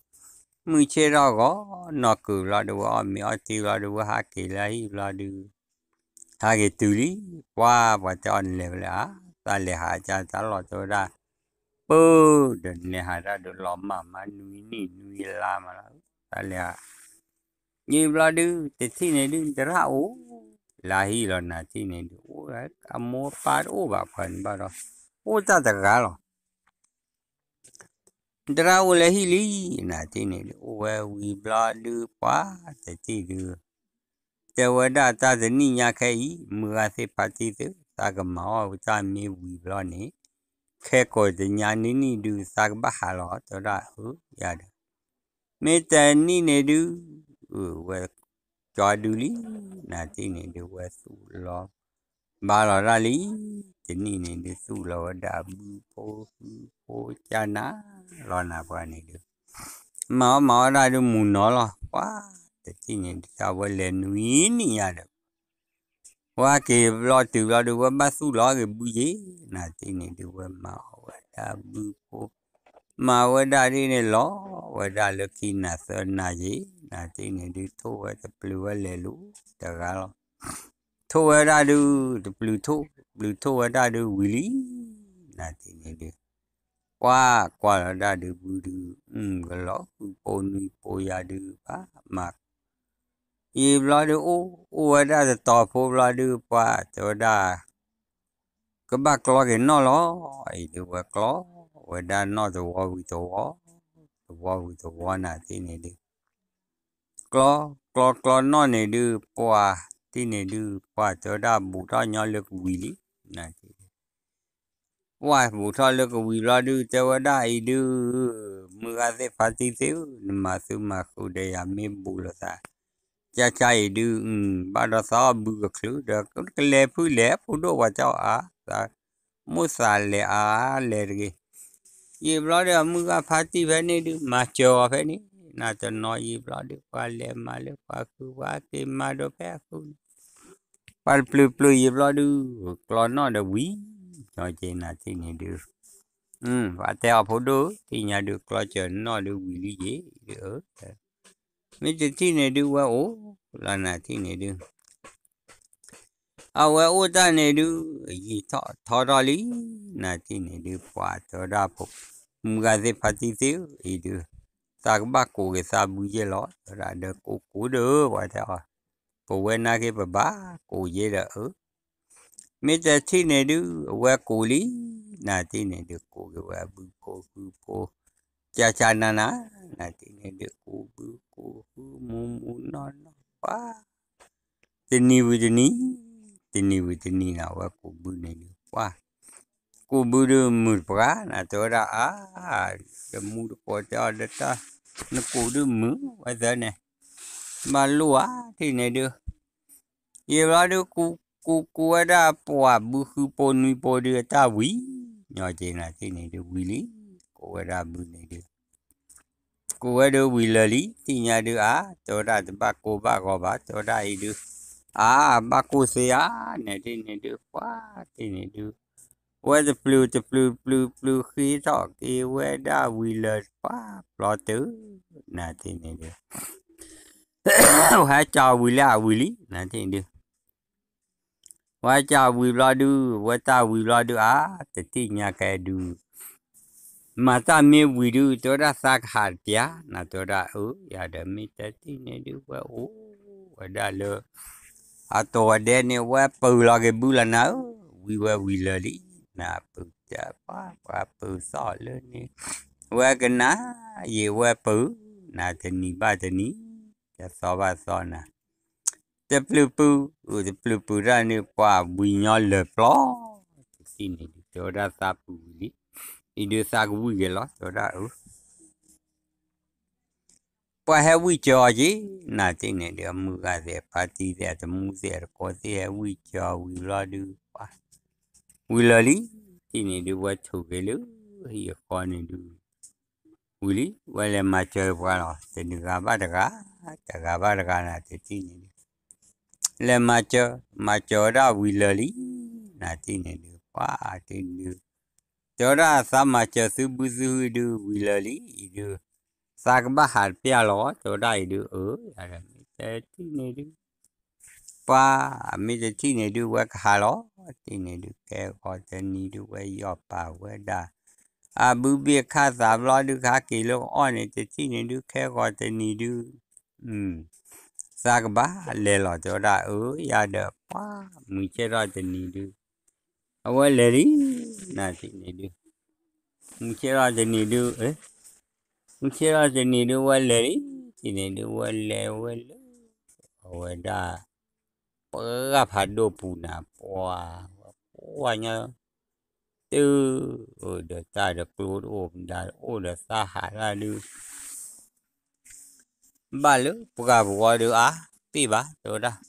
မုၢ်ဆ့ၣ်ထီၣ်ဂီၤ နီၢ်ကုၤဘျီဒုး ဝဲအီၣ်မ့ၤအီထံဘျီဒုး ဝဲဟးက့ၤလၢဟံၣ်ဘျီဒုး, ဟးက့ၤတုၤလံ, ပှၤ ပှၤတဲအီၤနလဲၤဖဲလဲၣ်ဧါ, သးလဲၤဟးကၢ်တၢ်လီၤ တဲဝဲဒၣ်, ပၢ် ဒီးနလဲၤဟးတၢ်ဒုးလီၤမၢ်မး နွံနံၣ်နွံလါမးလီၤ, သးလဲၤဟး ယံာ်ဘျီဒုး တထံၣ်န့ၣ်ဒုး နသရၣ်အိၣ်လၢဟံၣ်လီၤ နၤတထံၣ်န့ၣ်ဒုး အိၣ်အမိၢ်အပၢ်တအိၣ်ဘၣ် ပှၤန့ၣ်ဘၣ်ဒီး အိၣ်တၢ်တဂၤလီၤ, နသရၣ်အိၣ်လၢဟံၣ်လံ, နၤတထံၣ်န့ၣ်ဒုး အိၣ်ဝဲဝံၤဘျီဒုး ပှၤတထံၣ်ဒုး တဲဝဲဒၣ်တၢ်တနံၣ်ညါခဲအံၤ မုၢ်ဂၤသ့ၣ်ဖါတံၢ်သ့ၣ် သးကမၤအီၣ်ဝဲတၢ်မ့ၢ်ဝံၤဘျီန့ၣ် ခဲကိာ်တညါနံၣ်နံၣ်ဒုး သးကဘၣ်ဟးလီၤ တဲဝဲဒၣ်အၢ ယၤဒီး မ့ၢ်တနံၣ်န့ၣ်ဒုး ဝဲကၠီဒုးလံ, နၤတထံၣ်န့ၣ်ဒုး ဝဲသူၣ်လီၤ ဘါလီၤဒၣ်လံ, တနံၣ်န့ၣ်ဒုး သူၣ်လီၤဝဲဒၣ်ဘုဖိဃုဖိကၢ်နၤလီၤနၤ ပှၤန့ၣ်ဒုး မၤအီၣ်မၤအီၣ်ဒၣ်ဒုးမုၢ်နီၤလီၤ, ပှၤတထံၣ်န့ၣ်ဒုး တၢ်ဝဲလဲၤနွံနံၣ်ညါဒီး ဝဲဟဲက့ၤဘျီတုၤဘျီဒုး ဝဲဘၣ်သူၣ်လီၤက့ၤဘုယ့ၣ်, နၤတထံၣ်န့ၣ်ဒုး ဝဲမၤအီၣ်ဝဲဒၣ်ဘုဖိ မၤဝဲဒၣ်ဒ်န့ၣ်လီၤ, ဝဲဒၣ်လၢခံနၤသၢနၤယ့ၣ်, နၤတထံၣ်န့ၣ်ဒုး ထိၣ်ဝဲတပျုၤဝဲလဲၤလူၤတဂၤလီၤ, ထိၣ်ဝဲဒၣ်ဒုး တပျုၤထိၣ် ပျုၤထိၣ်ဝဲဒၣ်ဒုးဝံၤလံ, နၤတထံၣ်န့ၣ်ဒုး ကွၢ်ကွၢ်လီၤဒၣ်ဒုးဘုဒုး ကလီၤဃုဖိနွံဖိယၤဒုး ဘၣ်မၤ ယံာ်ဘျီဒုး အိၣ်အိၣ်ဝဲဒၣ်တတီၤဖိဘျီဒုး ပှၤတဲဝဲဒၣ် ကဘၣ်ကျီက့ၤနီၣ်လီၤ, အံၤဒုးဝဲကျီဝဲဒၣ်နီၣ်တဝီဝံၤတဝီ, တဝီဝံၤတဝီနၤတထံၣ်န့ၣ်ဒုး ကျီ ကျီကျီနီၣ်န့ၣ်ဒုး ပှၤတထံၣ်န့ၣ်ဒုး ပှၤတဲဝဲဒၣ်ဘူးထီၣ်ညီလၢကဝံၤလံ, နၤတထံၣ် ပှၤဘူးထီၣ်လၢကဝံၤဘျီဒုး တဲဝဲဒၣ်အံၤဒုး မုၢ်ဂၤသ့ၣ်ဖါတံၢ်သ့ၣ်ဧၢ, နမၤသုမၤဃုာ်ဒီးယၤမ့ၢ်ဘူးလိာ်သး ကၢ်ကၢ်အံၤဒုး ဘၣ်ဒီးသးအီၣ်ဘုကချုးဒီး ကလဲၤဖုလဲၤ ဖိဒိၣ်ပှၤတဲအီၤအါ သးမိၣ်သးလဲၤအါလဲၤတဂ့ၤ, ယံာ်ဘျီဒုး အမုၢ်ဂၤဖါတံၢ်ဖဲန့ၣ်ဒုး မၤစၢၤအီၤဖဲန့ၣ်, နၤတနီၤယံာ်ဘျီဒုး ပှၤလဲၤမၤလၢပှၤဃု ပှၤက့ၤမၤဒီးဖဲအဃုန့ၣ် ပှၤတပျုၤပျုၤယံာ်ဘျီဒုး ကျီနီၣ်ဒီးဝံၤ, ညီက့ၤနၤတထံၣ်န့ၣ်ဒုး ပှၤတဲအီၤဖိဒိၣ် သ့ၣ်ညါဒုး ကျီစၢၤနီၣ်ဒုးဝံၤလံယ့ၣ်ဒုးဧၢ, မ့ၢ်တထံၣ်န့ၣ်ဒုး ဝဲအိၣ်လီၤနၤတထံၣ်န့ၣ်ဒုး အဝဲအိၣ်တၢ်န့ၣ်ဒုး ယံာ်ထီၣ်ထီထီၣ်လံ, နၤတထံၣ်န့ၣ်ဒုး ပှၤတဲဝဲဒၣ်ဖိ မုၢ်ဂၤသ့ၣ်ဖါတံၢ်သ့ၣ်ဧၢ အံၤဒုး သးကဘၣ်ကိးက့ၤသးဘုယဲၢ်လီၤ တဲဝဲဒၣ်ဒီးကိးကိးဒီး ပှၤတဲအီၤ ပဝဲနာ်က့ၤပဘၣ်ကိးယဲၢ်ဒီးအၢ မ့ၢ်တထံၣ်န့ၣ်ဒုး အဝဲကိးလံ, နၤတထံၣ်န့ၣ်ဒုး ကိးက့ၤဝဲဘုဖိဃုဖိ ကၢ်ကၢ်နၤနၤ, နၤတထံၣ်န့ၣ်ဒုး ကိးဘုကိးဃုမူမူနီၢ်နီၢ်ပှၤ တနံၤဝံၤတနံၤ, တနံၤဝံၤတနံၤနၤ အဝဲကိးဘုန့ၣ်ဒုး ပှၤ ကိးဘုဒုးမုာ်တပှၤ နၤတဲဝဲဒၣ်အါ, တမူတကိးတဲအီၤဒီးတၢ် နကိးဒုးမုာ်ဝဲသၢန့ၣ်, ဘၣ်လိၣ်ဧါ တထံၣ်န့ၣ်ဒုး ယံာ်ဘျီဒုး ကိးကိးဝဲဒၣ်ပှၤဘုဃုဖိနွံဖိဒုးအတၢ်ဝံၤ, ညီက့ၤနၤတထံၣ်န့ၣ်ဒုး ဝံၤလံ, ကိးဝဲဒၣ်ဘုန့ၣ်ဒုး ကိးဝဲဒုးဝံၤလၢာ်လံ, သ့ၣ်ညါဒုးအါ, တဲဝဲဒၣ်တဘၣ်ကိၢ်ဘၣ်ဂီၤဘၣ်, တဲဝဲဒၣ်အံၤဒုး, အါ, ဘၣ်ကိၢ်သ့ဧါ, နၤတထံၣ်န့ၣ်ဒုး ပှၤတထံၣ်န့ၣ်ဒုး, ဝဲတပျုၤတပျုၤပျုၤပျုၤဃ့ထီၣ်က့ၤဝဲဒၣ်ဝံၤလၢာ်ပှၤပျီတုၤ, နၤတထံၣ်န့ၣ်ဒုး ဝဲဟဲကၠီဝံၤလၢအဝံၤလံ နၤတထံၣ်န့ၣ်ဒုး ဝဲကၠီဝံၤဘျီဒုး ဝဲတၢ်ဝံၤဘျီဒုး အါ တထံၣ်ညါကဲဒုး မၤတၢ်မ့ၢ်ဝံၤဒုး တဲဝဲဒၣ်သးကဟးတပျၢ် နၤတဲဝဲဒၣ်အၢ ယၤဒီးမ့ၢ်တထံၣ်န့ၣ်ဒုး ဝဲအိၣ်ဝဲဒၣ်လၢ အတိၤဝဲဒဲန့ၣ် ဝဲပုၢ်လီၤက့ၤဘုလီၤနၤဧၢ, ဝံၤဝဲဝံၤလၢာ်လံ, နၤပုၢ်တဲပှၤ ပှၤပုၢ်သီၣ်လၢန့ၣ်, ဝဲကနၣ်ယံာ်ဝဲပုၢ်, နၤတနံၤဘၣ်တနံၤ, တသီဘၣ်သီနၤ, တပျုာ်ပုၢ်, တပျုာ်ပုၢ်တၢ်န့ၣ် ပှၤဝံၤညီလၢာ်ပျီ, တထံၣ်န့ၣ်ဒုး တဲဝဲဒၣ်သးပုၢ်ဝံၤလံ, အံၤဒုးသးကဝံၤက့ၤလီၤ တဲဝဲဒၣ်အၢ ပှၤဟဲဝံၣ်စၢၤအီၤက့ၤ, နၤတထံၣ်န့ၣ်ဒုး အမုၢ်ဂၤသ့ၣ် အဖါတံၢ်သ့ၣ် အတမူသ့ၣ် အတကိးသ့ၣ်ဟဲဝံၣ်စၢၤဝံၤဘျီဒုး ပှၤ ဝံၤလၢာ်လံ, တထံၣ်န့ၣ်ဒုး ဝဲထုးက့ၤလၢ ဟံၣ်အဃီန့ၣ်ဒုး ဝံၤလံ, ဝဲလဲၤမၤစၢၤပှၤလီၤ, တနံၤဂၤဘၣ်တဂၤ, တဂၤဘၣ်တဂၤနၤတထံၣ်န့ၣ်ဒုး လဲၤမၤစၢၤ, မၤစၢၤဝဲဒၣ်ဝံၤလၢာ်လံ, နၤတထံၣ်န့ၣ်ဒုး ပှၤတထံၣ်န့ၣ်ဒုး တဲဝဲဒၣ်သးမၤစၢၤသုဘုသုဟုဒုး ဝံၤလၢာ်လံ, အံၤဒုး သးကဘၣ်ဟးတပျၢ်လီၤ, တဲဝဲဒၣ်အံၤဒုး အၢ, မ့ၢ်တထံၣ်န့ၣ်ဒုး ပှၤ မ့ၢ်တထံၣ်န့ၣ်ဒုး ဝဲကဟးလီၤ, တထံၣ်န့ၣ်ဒုး ခဲဂီၤတနံၤဒုး ဝဲယီၢ်ပာ်ဝဲဒၣ် အဘုဘ့ၣ်ခၣ်သးဘျီဒုး ကဟးက့ၤလၢကအီၣ်န့ၣ် တထံၣ်န့ၣ်ဒုး ခဲဂီၤတနံၤဒုး သးကဘၣ်လဲၤလီၤ တဲဝဲဒၣ်အၢ, ယၤဒီးပှၤ မုၢ်ဆ့ၣ်ထီၣ်တနံၤဒုး အဝဲလဲၤလံ, နၤတထံၣ်န့ၣ်ဒုး မုၢ်ဆ့ၣ်ထီၣ်တနံၤဒုး မုၢ်ဆ့ၣ်ထီၣ်တနံၤဒုး ဝဲလဲၤလံ, တထံၣ်န့ၣ်ဒုး ဝဲလဲၤဝဲလၢ အဝဲဒၣ် ပှၢ်ဖးဒိၣ်ပူၤနၤ ပှၤ ပှၤညီ တုၤ ဒီးတၢ်ဒီးကျိတအိၣ်မတၤတအိၣ်ဒီးသးဟးတၢ်ဒုး ဘၣ်လၢပှၢ်ပဂီၤဒုး အါ ပ့ၢ်ဘၣ် တဲဝဲဒၣ်,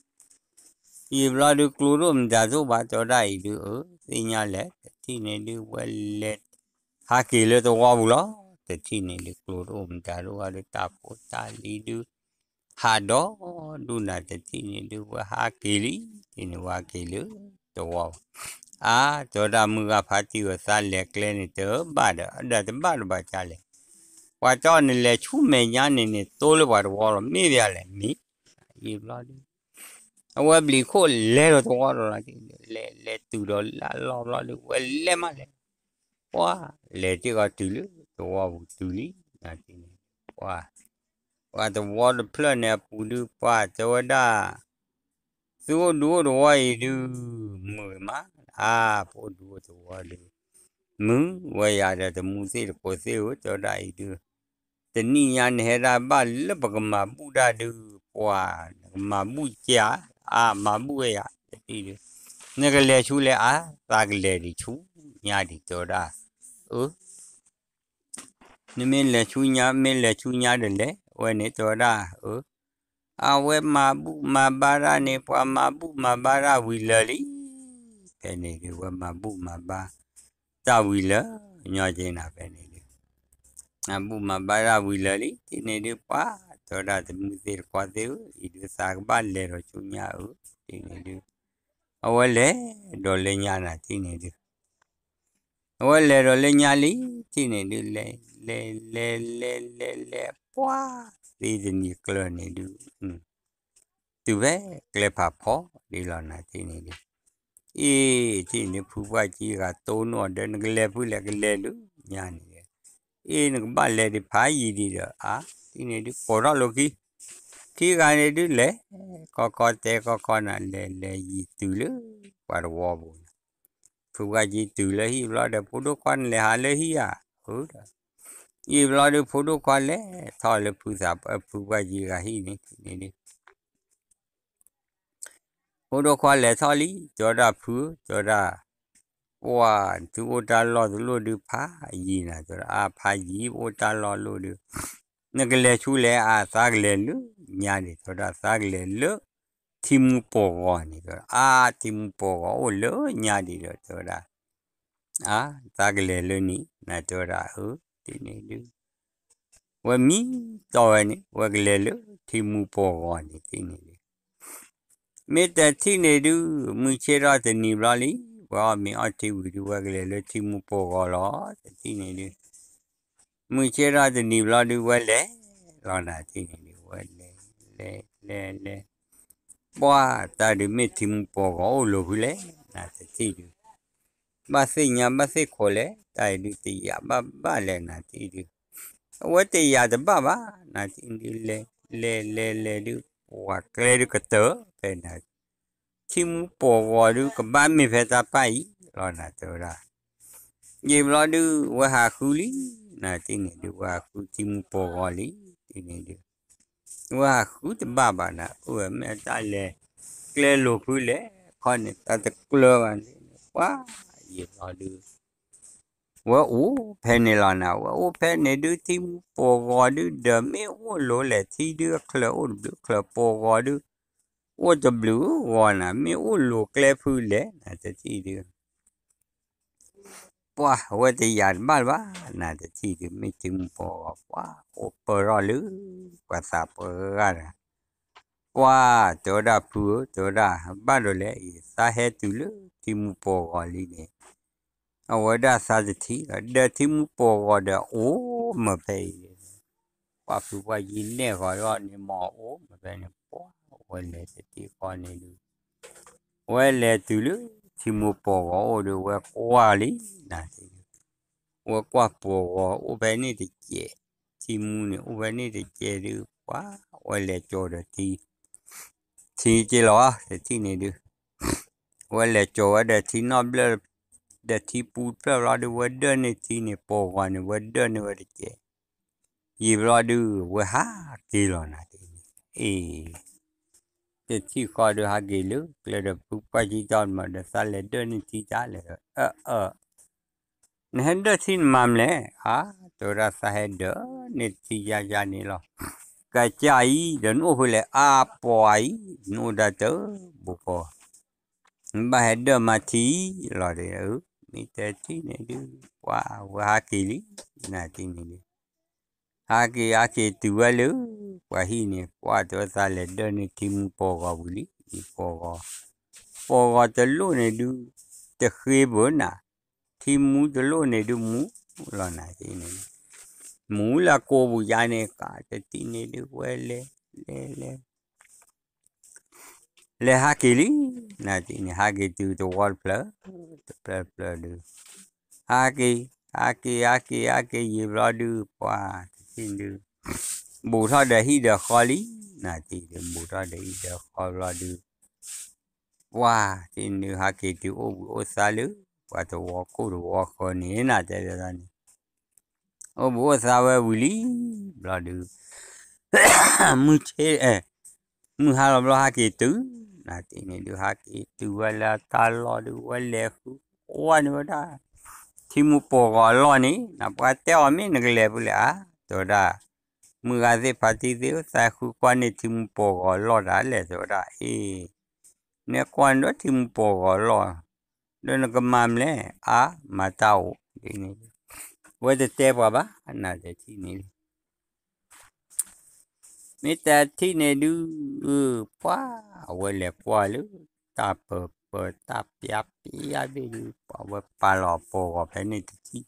ယံာ်ဘျီဒုး ကျိတအိၣ်မတၤတအိၣ်ဘၣ် တဲဝဲဒၣ်အံၤဒုး အၢ သ့ၣ်ညါလဲၣ်, တထံၣ်န့ၣ်ဒုး ဝဲလဲၤ ဟးက့ၤလၢသဝီပူၤလီၤ, တထံၣ်န့ၣ်ဒုး ကျိတအိၣ်မတၤတအိၣ်ဘၣ်ဒုး တၢ်ဖိတၢ်လံၤဒုး ဟးဒီဒူၣ်နၤ တထံၣ်န့ၣ်ဒုး ဝဲဟးက့ၤလံ, တထံၣ်န့ၣ်ဝဲဟးက့ၤလၢသဝီပူၤ, အါ တဲဝဲဒၣ်မုၢ်ဂၤဖါတံၢ်ဧၢ သးလဲၤကျဲန့ၣ် တဘၣ်ဒီး ဒီးတဘၣ်တဘၣ်ကလဲၣ်, ပှၤတဲအီၤနလဲၤဆူမဲာ်ညါန့ၣ်န့ၣ် တိလၢပှၤတဝီလီၤ မ့ၢ်ဘၣ်လဲၣ် မ့ၢ် ယံာ်ဘျီဒုး အဝဲဘျံးခိၣ်လဲၤဒီးသဝီဒီးလီၤ, လဲၤလဲၤတုၤဒီးလၢအလီၢ်ဘျီဒုး ဝဲလဲၤမးလဲၤ, ပှၤလဲၤတ့ၢ်ဃီတုၤလၢသဝီပူၤတုၤလံ, ပှၤ ပှၤသဝီတဖျၢၣ်န့ၣ်အပူၤဒုး ပှၤတဲဝဲဒၣ် သုအိၣ်ဒူအိၣ်သဝီအံၤဒုး မုာ်မး, အါ ပအိၣ်ဒူအိၣ်သဝီဒုး မုာ်ဝဲယၤဒီး တမူသ့ၣ်တကိးသ့ၣ်ဧၢ တဲဝဲဒၣ်အံၤဒုး တနံၣ်ညါနဟဲဒၣ်ဘၣ်လၢပကမၤဘူၣ်တၢ်ဒုး ပှၤ နကမၤဘူၣ်ကဲဧါ, အါ မၤဘူၣ်ဝဲယၤ တထံၣ်ဒုး နကလဲၤဆူလဲၣ် အါ သးကလဲၤဒံးဆူညါဒံး တဲဝဲဒၣ်, အၢ နမ့ၢ်လဲၤဆူညါ မ့ၢ်လဲၤဆူညါဒီးလဲၤဝဲန့ၣ် တဲဝဲဒၣ်, အၢ အဝဲမၤဘူၣ်မၤဘါတၢ်န့ၣ် ပှၤမၤဘူၣ်မၤဘါတၢ်ဝံၤလၢာ်လံ, ဖဲန့ၣ်ဒုး ဝဲမၤဘူၣ်မၤဘါ တၢ်ဝံၤလၢာ် ညီက့နၤ ဖဲန့ၣ်ဒုး မၤဘူၣ်မၤဘါတၢ်ဝံၤလၢာ်လံ တထံၣ်န့ၣ်ဒုး ပှၤ တဲဝဲဒၣ်တမူသ့ၣ်တကိးသ့ၣ်ဧၢ အံၤဒုးသးကဘၣ်လဲၤဒီးဆူညါဧၢ တထံၣ်န့ၣ်ဒုး အဝဲလဲၤဒီးလၢညါနၤ တထံၣ်န့ၣ်ဒုး အဝဲလဲၤဒီးလၢညါလံ တထံၣ်န့ၣ်ဒုး လဲၤ လဲၤ လဲၤ လဲၤ လဲၤ လဲၤ ပှၤ သ့တနံၤကျၢၤန့ၣ်ဒုး တုၤဖဲကျဲဖးဖီဒ်လီၤနၤ တထံၣ်န့ၣ်ဒုး အ့ တထံၣ်န့ၣ်ဒုး ဖုပှၢ်ကံဂၤတိၢ်နီၣ်ဒီး နကလဲၤဖုလဲၣ် ကလဲၤလၢညါန့ၣ် အ့ နကဘၣ်လဲၤဒံးဖးယံာ်ဒံးဒီး အါ တထံၣ်န့ၣ်ဒုး ကိးထီၣ်လိာ်ခံ ခံဂၤန့ၣ်ဒုးလဲၤ ခီခီတဲခီခီနၤ လဲၤလဲၤယံာ်တုၤလၢပှၤတဝီပူၤန့ၣ် ဖုပှၢ်ကံတုၤလၢဟံၣ်ဘျီဒီး ဖိဒိၣ်ခွါနလဲၤဟးလၢဟံၣ်ဧါ အၢဒီး ယံာ်ဘျီဒုး ဖိဒိၣ်ခွါလဲၤထီၣ်လၢဖုသး ဖုပှၢ်ကံဂၤဟံၣ်န့ၣ်န့ၣ်ဒုး ဖိဒိၣ်ခွါလဲၤထီၣ်လံ တဲဝဲဒၣ်ဖု တဲဝဲဒၣ် ပှၤ သုအိၣ်တၢ်လီၢ်တလိၣ်ဒုးဖးယံာ်နၤ တဲဝဲဒၣ် အါ ဖးယံာ် ပအိၣ်တၢ်လီၢ်လိၣ်ဒုး နကလဲၤဆူလဲၣ် အါ သးကလဲၤလၢညါဒံး တဲဝဲဒၣ် သးကလဲၤလၢ ထံမူပိာ်ဂီၤန့ၣ် တဲဝဲဒၣ် အါ ထံမူပိာ်ဂီၤအိၣ်လၢညါဒံးဒီး တဲဝဲဒၣ် အါ သးကလဲၤလၢန့ၣ် နၤ တဲဝဲဒၣ် အၢ တထံၣ်န့ၣ်ဒုး ဝဲမံတီၢ်ဝဲန့ၣ် ဝဲကလဲၤလၢထံမူပိာ်ဂီၤန့ၣ် တထံၣ်န့ၣ်ဒုး မ့ၢ်တထံၣ်န့ၣ်ဒုး မုၢ်ဆ့ၣ်ထီၣ်တနံၤဘျီလံ ဝဲအီၣ်မ့ၤအီထံဝံၤဒုး ဝဲကလဲၤလၢထံမူပိာ်ဂီၤလီၤ တထံၣ်န့ၣ်ဒုး မုၢ်ဆ့ၣ်ထီၣ်တနံၤဘျီဒုး ဝဲလဲၤလီၤနၤ တထံၣ်န့ၣ်ဒုး ဝဲလဲၤ လဲၤ လဲၤလဲၤလဲၤလဲၤ, ပှၢ်တၢ်ဒုးမ့ၢ်ထံမူပိာ်ဂီၤအိၣ်လိၤဖုလဲၣ် နတထံၣ်ဒုး, ဘၣ်သ့ၣ်ညါဘၣ်သ့ၣ်ခိးလဲၣ် တၢ်အံၤဒုးတယာ်ဘၣ်ဘၣ်လဲၣ် နတထံၣ်ဒုး, အဝဲတယာ်တဘၣ်ဘၣ် နတထံၣ်ဒုး လဲၤလဲၤလဲၤလဲၤဒုး ပှၢ်ကျဲဒုးကတၢၢ်ဖဲနၤ ထံမူပိာ်ဂီၤဒုးကဘၣ်မ့ၢ်ဖဲတၢ်ပၢ်အံၤလီၤ နတဲဝဲဒၣ်, ယံာ်ဘျီဒုး ဝဲဟးဃုလံ, နတထံၣ်န့ၣ်ဒုး ဝဲဟးဃုထံမူပိာ်ဂီၤလံ, တထံၣ်န့ၣ်ဒုး ဝဲဟးဃုတဘၣ်ဘၣ်နၤ အိၣ်ဝဲမ့ၢ်တၢ်လဲၤကျဲလိၤဖုလဲၣ် ခီန့ၣ် တၢ်တကျၢၤဘၣ်န့ၣ် ပှၢ်ယံာ်ဘျီဒုး ဝဲအိၣ်ဖဲန့ၣ်လီၤနၤ ဝဲအိၣ်ဖဲန့ၣ်ဒုး ထံမူပိာ်ဂီၤဒုး ဒီးမ့ၢ်အိၣ်လိၤလဲၣ် ထံဒုးအချၢအိၣ်တဘျုး ချၢပိာ်ဂီၤဒုး အိၣ်တဘျုးဂီၤနၤ မ့ၢ်အိၣ်လိၤကျဲဖုလဲၣ် နတထံၣ်ဒုး ပှၢ်ဝဲတယာ်တဘၣ်လၢၤဘၣ် နတထံၣ်ဒုး မ့ၢ်ထံမူပိာ်ဂီၤ ပှၢ်အိၣ်ပၢၢ်ထီၣ်လၢ ပှၤသးပှၢ်ဂၤဒီး ပှၢ်တဲဝဲဒၣ်ဖုဧၢ တဲဝဲဒၣ် ဘၣ်ဒိးလဲၣ်အံၤ သးဟဲတုၤလၢထံမူပိာ်ဂီၤလံန့ၣ် အဝဲဒၣ်သးတထံၣ်လီၤ ဒီးထံမူပိာ်ဂီၤဒီးအိၣ်မ့ၢ်ဖဲအံၤ ပှၢ်ဖုပှၢ်ယံၤနဲၣ်ဃီၤထီၣ်န့ၣ် မ့ၢ်အိၣ်မ့ၢ်ဖဲန့ၣ် ပှၢ်ဝဲလဲၤတထံၣ်ဃီန့ၣ်ဒုး ဝဲလဲၤတုၤလၢထံမူပိာ်ဂီၤအိၣ်ဒီး ဝဲကွၢ်လံ နတထံၣ်ဒုး ဝဲကွၢ်ပိာ်ဂီၤအိၣ်ဖဲန့ၣ်တစဲး, ထံမူန့ၣ်အိၣ်ဖဲန့ၣ်တစဲးဒုး ပှၢ်ဝဲလဲၤကၠီၤဒီးထံ, ထံက့လီၤ တထံၣ်န့ၣ်ဒုး ဝဲလဲၤကၠီၤဝဲဒီးထံနီတဖျၢၣ်, ဒီးထံပူတဖျၢၣ်ဘျီဒုး ဝဲဒၢၣ်န့ၢ်ထံန့ၣ် ပိာ်ဂီၤန့ၣ် ဝဲဒၢၣ်န့ၢ်ဝဲတစဲး, ယံာ်ဘျီဒုး ဝဲဟးက့ၤလီၤ နတထံၣ်န့ၣ် အ့ၣ် တထံၣ်ဃီဒုးဟးက့ၤလၢကျဲဒီး ဖုပှၢ်ကံၢ်တီၢ်မး ဒီးသးလဲၤဒၢၣ်န့ၢ်ထံတၢ်လဲၣ်, အၢ နဟဲဒၢၣ်ထံနမၤမလဲၣ်, အါ တဲဝဲဒၣ်သးဟဲဒၢၣ်န့ၢ်ထံယါယါန့ၣ်လီၤ, ကစၢ်အံၤ ဒီးနအိၣ်ဖဲလဲၣ်, အါ ပိာ်အံၤ နအိၣ်ဒၣ်တဘိကီၢ်, နဘၣ်ဟဲဒၢၣ်မၤထံလီၤဒီး မ့ၢ်တထံၣ်န့ၣ်ဒုး ပှၢ်ဝဲဟးက့ၤလံ နတထံၣ်န့ၣ်ဒုး ဟးက့ၤဟးက့ၤတုၤဝဲလၢ ပှၤဟံၣ်န့ၣ် ပှၢ်တဲဝဲသးလဲၤဒၢၣ်န့ၢ်ထံမူပိာ်ဂီၤဝံၤလံ, ပိာ်ဂီၤ, ပိာ်ဂီၤတလိၣ်န့ၣ်ဒုး တဃ့ဘၣ်နၤ, ထံမူတလိၣ်န့ၣ်ဒုးမူလီၤ နတထံၣ်န့ၣ်, မူလၢကိာ်ပူၤယါန့ၣ် ကတထံၣ်န့ၣ်ဒုး ဝဲလဲၤ လဲၤလဲၤ လဲၤဟးက့ၤလံ, နတထံၣ်န့ၣ် ဟးက့ၤတုၤတဝီတဖျၢၣ်, တဖျၢၣ်တဖျၢၣ်ဒုး, ဟးက့ၤ, ဟးက့ၤ ဟးက့ၤ ဟးက့ၤ ယံာ်ဘျီဒုး ပှၢ်တထံၣ်ဒုး ဘူးထီၣ်ဒီးဟံၣ်ဒီးဃီလံ, နတထံၣ်ဒုး ဘူးထီၣ်ဒီးဟံၣ်ဒီးဃီဘျီဒုး ပှၢ်တထံၣ်န့ၣ်ဒုး ဟးက့ၤတုၤအိၣ်ဘှံးအိၣ်သါလၢ ပှၤတဝီခိၣ်တဝီဃၢၤန့ၣ် နတဲဒ်န့ၣ်, အိၣ်ဘှံးအိၣ်သါဝဲဝံၤလံ, ဘျီဒုး မုၢ်ဆ့ မုၢ်ဟါလီၤဘျီဟးက့ၤတုၤ, နတထံၣ်န့ၣ်ဒုး ဟးက့ၤတုၤဝဲလၢတၢ်လီၢ်ဒုး ဝဲလဲၤဃုကွၢ်န့ၢ်ဝဲဒၣ် ထံမူပိာ်ဂီၤအလီၢ်န့ၣ် နပှၤတဲအီၤမ့ၢ်နကလဲၤဖဲလဲၣ်ဧါ, တဲဝဲဒၣ်, မုၢ်ဂၤသ့ၣ်ဖါတံၢ်သ့ၣ်ဧၢ သးဃုကွၢ်န့ၢ်ထံမူပိာ်ဂီၤအလီၢ်ဒၣ်လဲၣ် တဲဝဲဒၣ်, အ့ၣ် နကွၢ်န့ၢ်ဒီးထံမူပိာ်ဂီၤအလီၢ်, ဒီးနကမၤမလဲၣ်, အါ မၤတၢ်အိၣ်ဒ်န့ၣ်, ဝဲတတဲပှၤဘၣ်, နတထံၣ်န့ၣ် မ့ၢ်တထံၣ်န့ၣ်ဒုး, ပှၢ်အဝဲလဲၤကွၢ်လၢ တၢ်ပၢၤပၢၤတၢ်ပျါပျါဘ့ၣ်ဒုး ပှၢ်ဝဲပာ်လီၤပိာ်ဂီၤဖဲန့ၣ်တထံၣ်,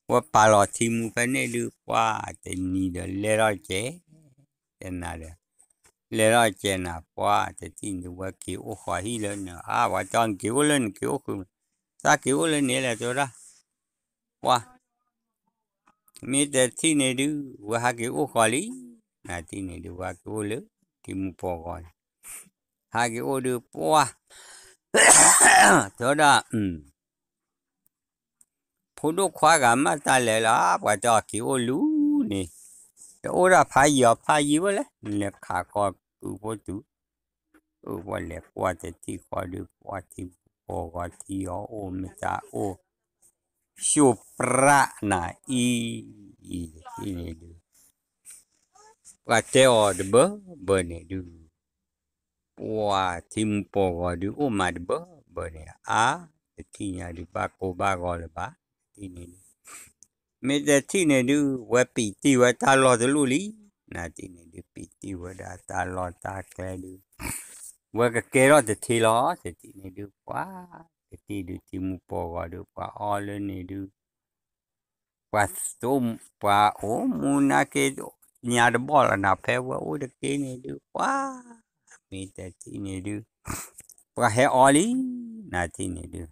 ဝဲပာ်လီၤထံမူဖဲန့ၣ်ဒုး ပှၢ်တနံၤဒီးလဲၤထီၣ်ကဲး, တနၤဒီး လဲၤထီၣ်ကဲးနၤ ပှၢ်တထံၣ်န့ၣ် ဝဲက့ၤအိၣ်ဃီၤဟံၣ်လၢနၤ အါ ပှၤတဲအီၤနက့ၤအိၣ်လၢနက့ၤအိၣ်ဃုာ်, သးက့ၤအိၣ်လၢန့ၣ်လဲၣ် တဲဝဲဒၣ်, ပှၢ် မ့ၢ်တထံၣ်န့ၣ်ဒုး ဝဲဟးက့ၤအိၣ်ဃီၤလံ, နတထံၣ်န့ၣ်ဒုး ဝဲဟးက့ၤအိၣ်လၢထံမူပိာ်ဂီၤန့ၣ်, ဟးက့ၤအိၣ်ဒုး ပှၢ် တဲဝဲဒၣ်, ဖိဒိၣ်ခွါဂၤမးတၢ်လဲၤလီၤ ပှၤတဲအီၤက့ၤအိၣ်လူၤန့ၣ်, တအိၣ်ဒၣ်ဖးယံၤအီၤဖးယံၤဝဲလဲၣ် နလဲၤခးဃီၤကုၢ်ဖိတုၤ, ပှၢ်လဲၤကွၢ်တထံၣ်ဃီဒုး ပှၢ်ထံမူပိာ်ဂီၤထံအီၤအိၣ်မ့ၢ်တၢ်အိၣ် ရှုပ်ပြနၤအံၤ, အံၤန့ၣ်ဒုး ပှၤတဲအီၤတဘၢဘၢန့ၣ်ဒုး, ပှၢ်ထံမူပိာ်ဂီၤဒုးအိၣ်မးတဘၢဘၢန့ၣ် အါ တထံၣ်ညါဒုးဘၣ်ကိၢ်ဘၣ်ဂီၤလၢၤဘၣ်, တထံၣ်န့ၣ်ဒုး မ့ၢ်တထံၣ်န့ၣ်ဒုး ဝဲပံာ်တံၢ်ဝဲတၢ်လီၢ်တလိၣ်လံ, နတထံၣ်န့ၣ်ဒုး ပံာ်တံၢ်ဝဲဒၣ်တၢ်လီၢ်တၢ်ကျဲဒုး ဝဲကကဲထီၣ်တထံလီၤ, တထံၣ်န့ၣ်ဒုး ပှၤကတံၢ်ဒုးထံမူပိာ်ဂီၤဒုး ပှၤအီလၢန့ၣ်ဒုး ပှၤသိ ပှၤအိၣ်မူနၤက့ၤ ညါတဘီၣ်လီၤနၤ ဖဲဝဲအိၣ်တက့ၢ်န့ၣ်ဒုး ပှၤ မ့ၢ်တထံၣ်န့ၣ်ဒုး ပှၤဟဲအီလံ နၤထံၣ်န့ၣ်ဒုး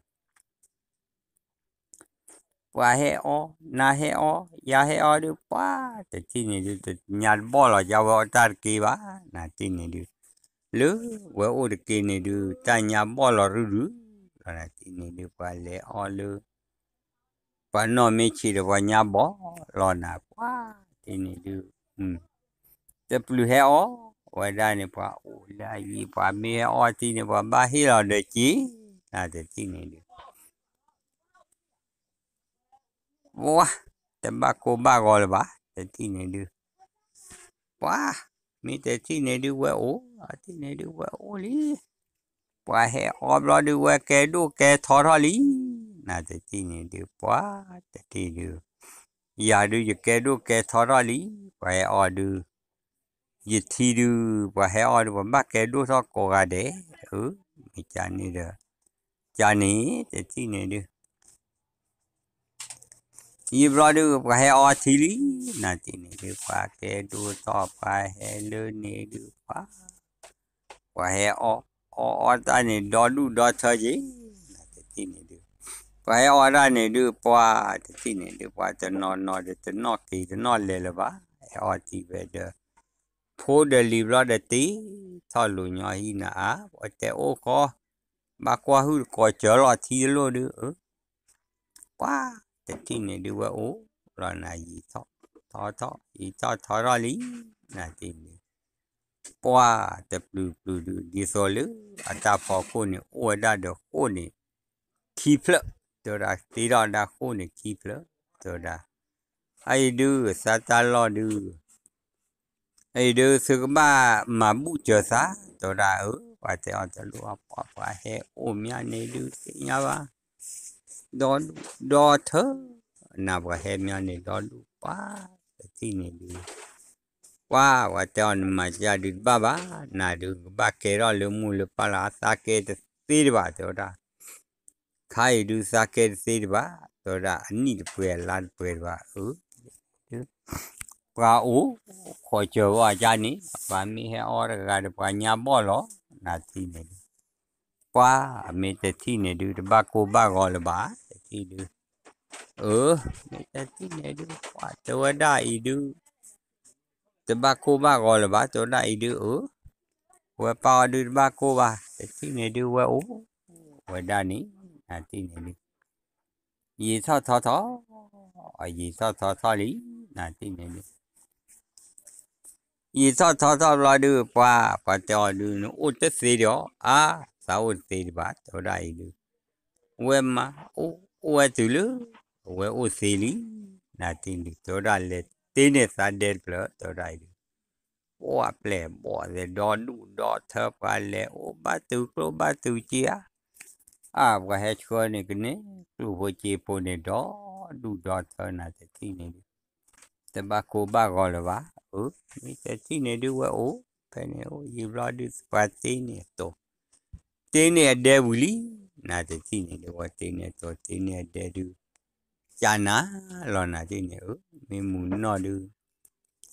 ပှၤဟဲအီ, နၤဟဲအီ, ယၤဟဲအီဒုး ပှၤတထံၣ်န့ၣ်ဒုး တညါတဘီၣ်လီၤ ကဝဲအီၣ်တၢ်တက့ၢ်ဘၣ် နၤထံၣ်န့ၣ်ဒုး လၢဝဲအိၣ်တက့ၢ်န့ၣ်ဒုး တၢ်ညါဘီၣ်လီၤရုၢ်ရုၢ် လီၤနၤထံၣ်န့ၣ်ဒုး ပှၤလဲၤအီလၢ ပှၤနီၢ်မ့ၢ်ဆံးဒီးပှၤညါဘီၣ်လီၤနၤ ပှၤထံၣ်န့ၣ်ဒုး တပျုၤဟဲအီဝဲဒၣ်န့ၣ် ပှၤအိၣ်လၢအယံၤ ပှၤမ့ၢ်ဟဲအီထံန့ၣ် ပှၤဘၣ်ဟ့ၣ်လီၤဒီးက့ၤ နၤတထံၣ်န့ၣ်ဒုး ပှၤ တဘၣ်ကိၢ်ဘၣ်ဂီၤလၢၤဘၣ် တထံၣ်န့ၣ်ဒုး ပှၤ မ့ၢ်တထံၣ်န့ၣ်ဒုးဝဲအိၣ် အထံၣ်န့ၣ်ဒုးဝဲအိၣ်လံ ပှၤဟဲအီဘျီဒုး ဝဲကဲဒိၣ်ကဲထီထီၣ်လံ နၤတထံၣ်န့ၣ်ဒုး ပှၤတထံၣ်ဒုး ယၤဒုးယကဲဒိၣ်ကဲထီထီၣ်လံ ပှၤဟဲအီဒုး ယထံဒုး ပှၤဟဲအီဒုး ပှၤဘၣ်ကဲဒိၣ်ထီၣ်ကိးဂၤဒဲး အၢ မ့ၢ်ကန့ၣ်ဒီး ကန့ၣ် တထံၣ်န့ၣ်ဒုး ယံာ်ဘျီဒုး ပှၤဟဲအီထံလံ နၤတထံၣ်န့ၣ်ဒုး ပှၤကဲဒိၣ်ထီၣ် ပှၤဟဲလၢန့ၣ်ဒုး ပှၤ ပှၤဟဲအီ အီအီတၢ်န့ၣ် ဒီဒူၣ်ဒီထၢက့ၤ နၤတထံၣ်န့ၣ်ဒုး ပှၤဟဲအီတၢ်န့ၣ်ဒုး ပှၤတထံၣ်န့ၣ်ဒုး ပှၤတနီၤနီၤဒီး တနီၣ်က့ၤတနီၣ်လဲၤလၢၤဘၣ် ဟဲအီထံဖဲဒီး ဖိဒီးလံၤဘျီဒီးတ့ထီၣ်လိာ်ညီဟံၣ်နၤအါ ပှၤတဲအိၣ်ဃီ ဘၣ်ကွၢ်ဟုၣ်တကိးစၢၤလီၤထံတလိၣ်ဒုး အၢ ပှၤတထံၣ်န့ၣ်ဒုးဝဲအိၣ်လီၤနၤ ယံာ်ထီၣ်ထီထီၣ် ယံာ်ထီၣ်ထီထီၣ်လံ နၤတထံၣ်န့ၣ် ပှၤတပျုၤပျုၤဒုး ဒ်သိးလၢအတၢ်ဖီခိၣ်န့ၣ် အိၣ်ဝဲဒၣ်ဒီးဃိၣ်န့ၣ် ခံဖျၢၣ် တဲဝဲဒၣ် တ့ထီၣ်ဝဲဒၣ်ဃိၣ်န့ၣ်ခံဖျၢၣ် တဲဝဲဒၣ် အအံၤဒုး သးတၢ်လီၢ်ဒုး အအံၤဒုး သုကဘၣ်မၤဘူၣ်စၢၤသး တဲဝဲဒၣ် အၢ ပှၤတဲအီၤတလိၣ် ပှၤပှၤဟဲအိၣ်မးန့ၣ်ဒုး သ့ၣ်ညါဘၣ် ဒီဒူၣ်ဒီထၢ နၤပှၤဟဲမးန့ၣ် ဒီဒူၣ်ပှၤ တထံၣ်န့ၣ်ဒုး ပှၤ ပှၤတဲအီၤ နမၤကဒုးတဘၣ်ဘၣ် နၤဒုး ကဘၣ်ကဲထီၣ်လၢမူလၢပၢ်လၢအသးကဲတသ့တဘၣ် တဲဝဲဒၣ် ခါအံၤဒုး သးကဲတသ့တဘၣ် တဲဝဲဒၣ် အနံၣ်တပှဲၤအလါတပှဲၤတဘၣ် အၢ ပှၤအိၣ်ခိးစၢၤဝဲအကါန့ၣ် ပှၤမ့ၢ်ဟဲအီတဂၤဒီး ပှၤညါဘီၣ်လီၤ နၤတထံၣ်န့ၣ်ဒုး ပှၤမ့ၢ်တထံၣ်န့ၣ်ဒုး တဘၣ်ကိၢ်ဘၣ်ဂီၤလၢၤဘၣ် တထံၣ်ဒုး အၢ မ့ၢ်တထံၣ်န့ၣ်ဒုး ပှၤတဲဝဲဒၣ်အံၤဒုး တဘၣ်ကိၢ်ဘၣ်ဂီၤလၢၤဘၣ် တဲဝဲဒၣ်အံၤဒုး အၢ ဝဲပၢ်အီၤဒုးတဘၣ်ကိၢ်ဘၣ် တထံၣ်န့ၣ်ဒုး ဝဲအိၣ်ဝဲဒၣ်န့ၣ် နၤတထံၣ်န့ၣ်ဒုး ယံာ်ထီၣ်ထီထီၣ် ယံာ်ထီၣ်ထီထီၣ်လံ နၤတထံၣ်န့ၣ်ဒုး ယံာ်ထီၣ်ထီထီၣ်ဘျီဒုး ပှၤ ပှၤတဲအီၤဒုး နအိၣ်တသ့ဒီး အါ သးအိၣ်တသ့ဒံးဘၣ် တဲဝဲဒၣ်အံၤဒုး ဝဲမး အိၣ်ဝဲတုၤလၢ အဝဲအိၣ်သ့လံ နၤတထံၣ်န့ၣ်ဒုး တဲဝဲဒၣ်လဲၤတ့န့ၢ်သးဒဲတဖျၢၣ် တဲဝဲဒၣ်အံၤဒုး ပှၤပျဲၢ်ဘီၣ်သဲး ဒီဒူၣ်ဒီထၢ ပှၤလဲၤအိၣ်ဘၣ်တုၤကျိၣ်ဘၣ်တုၤစ့ဧါ အါ ပှၤဟဲဆှၢန့ၣ်ကန့ၣ် ကျိၣ်ဖိစ့ဖိန့ၣ် ဒီဒူၣ်ဒီထၢ နၤတထံၣ်န့ၣ်ဒုး တဘၣ်ကိၢ်ဘၣ်ဂီၤလၢၤဘၣ် အၢ မ့ၢ်တထံၣ်န့ၣ်ဒုး ဝဲအိၣ်ဖဲန့ၣ်အိၣ် ယံာ်ဘျီဒုး ပှၤတ့န့ၢ်အတိၤ တ့န့ၢ်အဒဲဝံၤလံ နၤတထံၣ်န့ၣ်ဒုး ဝဲတ့န့ၢ်အတိၤ တ့န့ၢ်အဒဲဒုး ကနၤလီၤ နၤတထံၣ်န့ၣ် အၢ မ့ၢ်မုၢ်နီၢ်ဒုး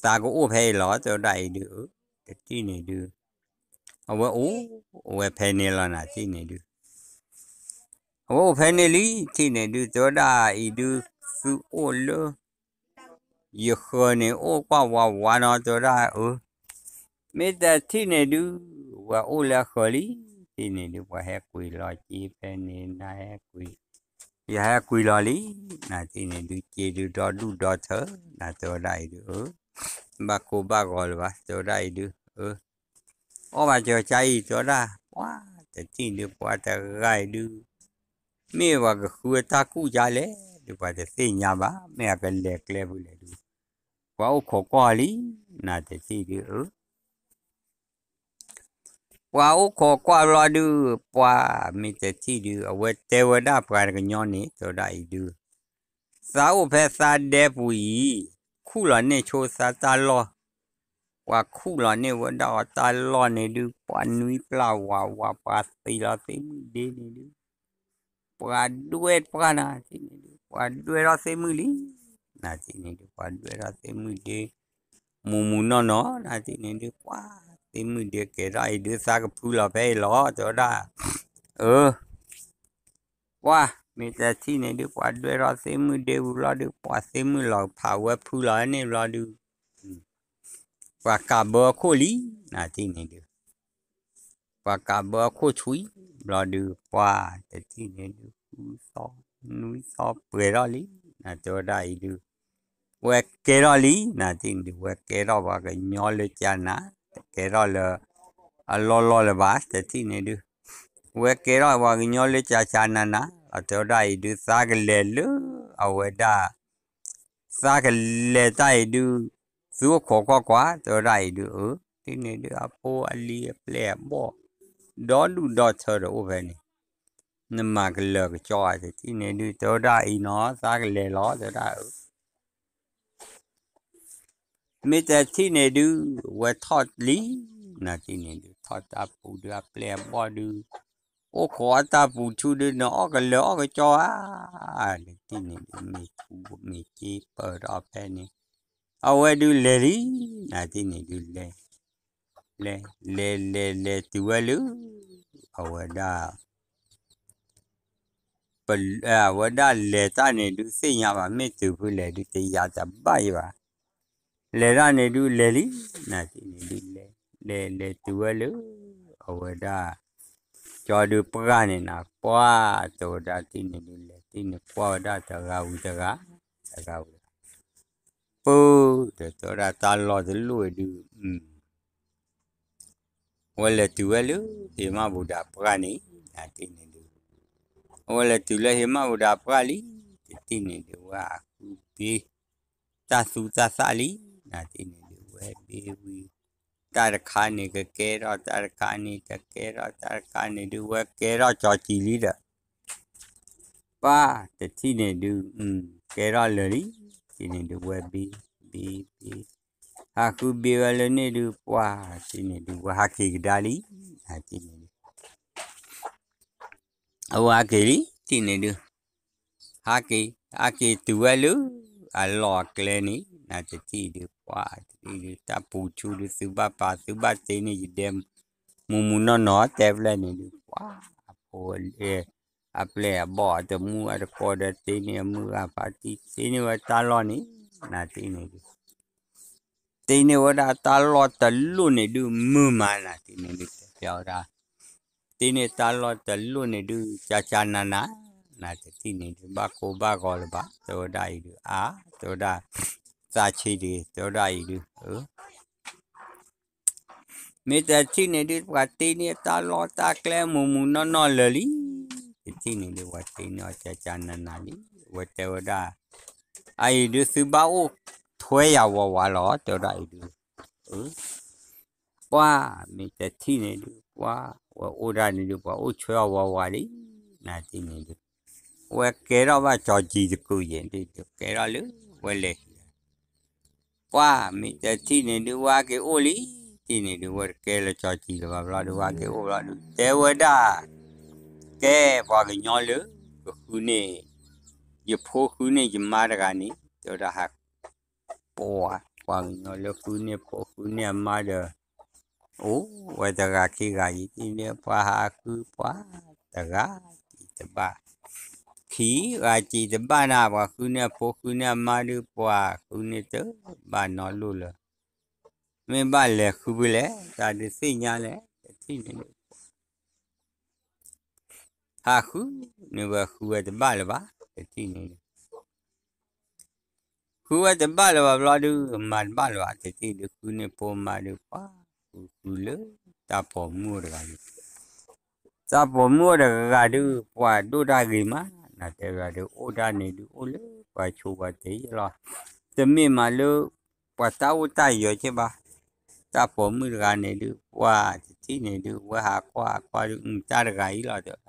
သးကအိၣ်ဖဲအံၤလီၤ တဲဝဲဒၣ်အံၤဒုး အၢ တထံၣ်န့ၣ်ဒုး အဝဲအိၣ် အဝဲဖဲန့ၣ်လီၤ နၤတထံၣ်န့ၣ်ဒုး အဝဲအိၣ်ဖဲန့ၣ်လံ တထံၣ်န့ၣ်ဒုး တဲဝဲဒၣ်အံၤဒုး သုအိၣ်လၢ ယဃၢၤန့ၣ် အိၣ်ကွၢ်ဝးဝးနီၤ တဲဝဲဒၣ် အၢ မ့ၢ်တထံၣ်န့ၣ်ဒုး ဝဲအိၣ်လၢအဃၢၤလံ တထံၣ်န့ၣ်ဒုး ပှၤဟဲကွံာ်လီၤက့ၤဖဲန့ၣ် နၤဟဲကွံာ် ယၤဟဲကွံာ်လီၤလံ နၤတထံၣ်န့ၣ်ဒုး စ့ဒုးဒီဒူၣ်ဒီထၢ နၤတဲဝဲဒၣ်အံၤဒုး အၢ ဘၣ်ကိၢ်ဘၣ်ဂီၤလၢၤဘၣ် တဲဝဲဒၣ်အံၤဒုး အၢ အီၣ်ဘၣ်စၢၤကါအံၤ တဲဝဲဒၣ် ပှၤတထံၣ်ဒုး ပှၤတဂၤအံၤဒုး မ့ၢ်ပှၤကဃုအတၢ်ကူၣ်ကါလဲၣ် ဒုးပှၤတသ့ၣ်ညါဘၣ် မ့ၢ်အကလဲၤကျဲဖုလဲၣ်ဒုး ပှၤအိၣ်ခိးကွၢ်လံ နၤတထံၣ်ဒုး အၢ ပှၤအိၣ်ခိးကွၢ်ဘျီဒုး ပှၤမ့ၢ်တထံၣ်ဒုး အဝဲတဲဝဲဒၣ်ပှၤတကညီန့ၣ် တဲဝဲဒၣ်အံၤဒုး သးအိၣ်ဖဲသးဒဲပူၤအံၤ ခူၣ်လီၤန့ၢ်ဆိသးတၢ်လီၢ် ပှၤခူၣ်လီၤန့ၢ်ဝဲဒၣ်အီၤတၢ်လီၢ်န့ၣ်ဒုး ပှၤနွံပျၢ်ဝးဝး ပှၤသံလီၤသ့ၣ်မုၣ်ဒ့န့ၣ်ဒုး ပှၤဒွဲၣ်ပှၢ် နၤတထံၣ်န့ၣ်ဒုး ပှၤဒွဲၣ်ထီၣ်သ့ၣ်မုၣ်လံ နၤတထံၣ်န့ၣ်ဒုး ပှၤဒွဲၣ်ထီၣ်သ့ၣ်မုၣ်ဒ့ မူးမူးနီၢ်နီၢ် နၤတထံၣ်န့ၣ်ဒုး ပှၤသ့ၣ်မုၣ်ဒုးကဲထီၣ်အံၤဒုး သးကဖုလီၤဖဲအံၤလီၤ တဲဝဲဒၣ်, အၢ ပှၤ မ့ၢ်တထံၣ်န့ၣ်ဒုး ပှၤဒွဲၣ်ထီၣ်သ့ၣ်မုၣ်ဒ့ဝံၤဘျီဒုး ပှၤသ့ၣ်မုၣ်လီၤဖးဝဲဖုလီၤန့ၣ်ဘျီဒုး ပှၤကးဘၢအခိၣ်လံ နၤတထံၣ်န့ၣ်ဒုး ပှၤကးဘၢအခိၣ်ဆူၣ်ဘျီဒုး ပှၤတထံၣ်န့ၣ်ဒုး ဃုသီ နွံသီပှဲၤထီၣ်လံ နၤတဲဝဲဒၣ်အံၤဒုး ဝဲကဲထီၣ်လံ နၤတထံၣ်န့ၣ်ဒုး ဝဲကဲထီၣ်ပှၤကညီလၢကၠးနၤ တကဲထီၣ်လၢ အလီၢ်လီၢ်လၢၤဘၣ် တထံၣ်န့ၣ်ဒုး ဝဲကဲထီၣ်ပှၤကညီလၢကၠးကၠးနၤနၤ လီၤတဲဝဲဒၣ်အံၤဒုး သးကလဲၤလၢ အဝဲဒၣ် သးကလဲၤတၢ်အံၤဒုး သုအိၣ်ခိးကွၢ်ကွၢ် တဲဝဲဒၣ်အံၤဒုး အၢ တထံၣ်န့ၣ်ဒုး အဖိအလံၤအပျဲၢ်အဘီၣ် ဒီဒူၣ်ဒီထၢဒီးအိၣ်ဖဲန့ၣ် နမၤကလၢာ်ကကီဧါ တထံၣ်န့ၣ်ဒုး တဲဝဲဒၣ်အံၤနီၤ သးကလဲၤလီၤ တဲဝဲဒၣ်အၢ မ့ၢ်တထံၣ်န့ၣ်ဒုး ဝဲထီၣ်လံ နၤတထံၣ်န့ၣ်ဒုး ထီၣ်တၢ်ပူၤဒုး အပျဲၢ်အဘီၣ်ဒုး အိၣ်ခိးအတၢ်ပူၤဆူၣ်ဒုး နအီၣ်ကလၢာ်အီၣ်ကကီဧါ နၤတထံၣ်န့ၣ်ဒုး မ့ၢ်ထူမ့ၢ်က့ပၢၢ်ထီၣ်ဖဲန့ၣ် အဝဲဒုးလဲၤလံ နၤတထံၣ်န့ၣ်ဒုးလဲၤ လဲၤ လဲၤ လဲၤ လဲၤတုၤဝဲလၢ အဝဲဒၣ် အဝဲဒၣ်လဲၤတၢ်န့ၣ်ဒုးသ့ၣ်ညါဘၣ် မ့ၢ်တုၤဖုလဲၣ်ဒုးတယၤတဘၣ်ယံၤဘၣ် လဲၤတၢ်န့ၣ်ဒုးလဲၤလံ နၤတထံၣ်န့ၣ်ဒုးလဲၤ လဲၤ လဲၤတုၤဝဲလၢ အဝဲဒၣ် ကၠီဒုးပှၢ်န့ၣ်နၤ ပှၢ်တဲဝဲဒၣ်တထံၣ်န့ၣ်ဒုးလဲၤ တထံၣ်န့ၣ်ကွၢ်ဝဲဒၣ်တဂၤဝံၤတဂၤ တဂၤဝံၤတဂၤ ပၢ် တဲဝဲဒၣ်တၢ်လီၢ်တလိၣ်ဒုး ဝဲလဲၤတုၤဝဲလၢ ဟ့မၣ်ဘူဒၤပှၢ်န့ၣ် နၤတထံၣ်န့ၣ်ဒုး အဝဲလဲၤတုၤလၢဟ့မၣ်ဘူဒၤပှၢ်လံ တထံၣ်န့ၣ်ဒုး ဝဲဟးဃုဘ့ တၢ်သူတၢ်သၣ်လံ နၤတထံၣ်န့ၣ်ဒုး ဝဲဘ့ဝံၤ တၢ်တခါန့ၣ်ကကဲထီၣ် တၢ်တခါန့ၣ်တကဲထီၣ် တၢ်တခါန့ၣ်ဒုး ဝဲကဲထီၣ်ကၠီၤကံၤလံဒီး ပှၢ်တထံၣ်န့ၣ်ဒုး ကဲထီၣ်လၢာ်လံ တထံၣ်န့ၣ်ဒုး ဝဲဘ့ ဘ့ ဘ့ ဟးဃုဘ့ဝဲလၢန့ၣ်ဒုး ပှၢ်တထံၣ်န့ၣ်ဒုး ဝဲဟးက့ၤကဒါလံ နၤတထံၣ်န့ၣ်ဒုး အဝဲဟးက့ၤလံ တထံၣ်န့ၣ်ဒုး ဟးက့ၤ ဟးက့ၤတုၤဝဲလၢ အလီၢ်အကျဲန့ၣ် နၤတထံၣ်ဒုး ပှၢ်တထံၣ်ဒုး တၢ်ပူၤဆူၣ်ဒုး သုဘၣ်ပာ် သုဘၣ်တ့န့ၢ်ယဒဲ မူးမူးနီၢ်နီၢ်တဲဖျဲၣ်န့ၣ်ဒုး ပှၢ်အဖိ အပျဲၢ်အဘီၣ်အတမူအတကိးဒီးတ့န့ၢ်အမုၢ်ဂၤဖါတံၢ် တ့န့ၢ်ဝဲတၢ်လီၢ်န့ၣ် နၤတထံၣ်န့ၣ်ဒုး တ့န့ၢ်ဝဲဒၣ်တၢ်လီၢ်တလိၣ်န့ၣ်ဒုး မုာ်မး နၤတထံၣ်န့ၣ်ဒုး တဲဝဲဒၣ် တ့န့ၢ်တၢ်လီၢ်တလိၣ်န့ၣ်ဒုး ကၠးကၠးနၤနၤ နၤတထံၣ်န့ၣ်ဒုး ဘၣ်ကိၢ်ဘၣ်ဂီၤလၢၤဘၣ် တဲဝဲဒၣ်အံၤဒုး အါ တဲဝဲဒၣ် သးဆံးတဂ့ၤ တဲဝဲဒၣ်အံၤဒုး အၢ မ့ၢ်တထံၣ်န့ၣ်ဒုး ပှၤတ့န့ၢ်တၢ်လီၢ်တၢ်ကျဲမူးမူးနီၢ်နီၢ်လၢာ်လံ တထံၣ်န့ၣ်ဒုး ပှၤတ့န့ၢ်အီၤကၠးကၠးနၤနၤလံ ဝဲတဲဝဲဒၣ် အအံၤဒုးသုဘၣ်အိၣ်ထွဲယၤဝးဝးလီၤ တဲဝဲဒၣ်အံၤဒုး အၢ ပှၢ်မ့ၢ်တထံၣ်န့ၣ်ဒုး ပှၢ် ဝဲအိၣ်ဒၣ်န့ၣ်ဒုး ပှၤအိၣ်ထွဲအီၤဝးဝးလံ နၤတထံၣ်န့ၣ်ဒုး ဝဲကဲထီၣ်ဘၣ်ကၠီၤကံၤတကုးယဲၢ်ဒုး ကဲထီၣ်လၢ ဝဲလဲၤ ပှၢ်မ့ၢ်တထံၣ်န့ၣ်ဒုး ဝဲဟးက့ၤအိၣ်လံ တထံၣ်န့ၣ်ဒုး ဝဲတကဲလၢကၠီၤကံၤလၢၤဘၣ်ဘျီဒုး ဝဲဟးက့ၤအိၣ်ဘျီဒုး တဲဝဲဒၣ် ကဲပှၤကညီလၢ ကဃုန့ၢ် ယဖိဃုန့ၢ်ယမါတဂၤန့ၣ် တဲဝဲဒၣ်ဟး ပှၤ ပှၤကညီလၢဃုန့ၢ်ဖိဃုန့ၢ်အမါဒီး အိၣ်ဝဲတဂၤခံဂၤအံၤ တထံၣ်န့ၣ်ဒုး ပှၤဟးဃုပှၤတဂၤကံၤတဘၣ် ခံဂၤကံၤတဘၣ်နၤ ပှၤဃုန့ၢ်အဖိဃုန့ၢ်အမါဒုး ပှၤဃုန့ၢ်တဘၣ်နီတဘျီလၢၤ မ့ၢ်ဘၣ်လဲၤဃုဖဲလဲၣ် တၢ်ဒုးသ့ၣ်ညါလဲၣ် တထံၣ်န့ၣ်ဒုး ဟးဃုန့ၢ်ဝဲဃုဝဲတဘၣ်လၢၤဘၣ် တထံၣ်န့ၣ်ဒုး ဃုဝဲတဘၣ်လၢၤဘၣ်ဘျီဒုး မၤတဘၣ်လၢၤဘၣ် တထံၣ်ဒုး ဃုန့ၢ်ဖိမါဒုး ပှၤဃုဃုလၢ တၢ်ပိာ်မုၣ်အိၣ်တဂၤန့ၣ် တၢ်ပိာ်မုၣ်အိၣ်တဂၤဒုး ပှၤဒိၣ်တၢ်ဂ့ၤမး နၤတဲဝဲဒၣ်ဒုး အိၣ်တၢ်န့ၣ်ဒုး အိၣ်လၢပှၤဆိပှၤတ့လီၤ တမ့ၢ်မးလၢ ပှၤတၢ်အိၣ်တၢ်ယၢၤက့ဘၣ် တၢ်ပိာ်မုၣ်တဂၤန့ၣ်ဒုး ပှၤတထံၣ်န့ၣ်ဒုး ဝဲဟးကွၢ်ကွၢ်ဒုး တၢ်တဂၤအံၤလီၤတဲဝဲဒၣ်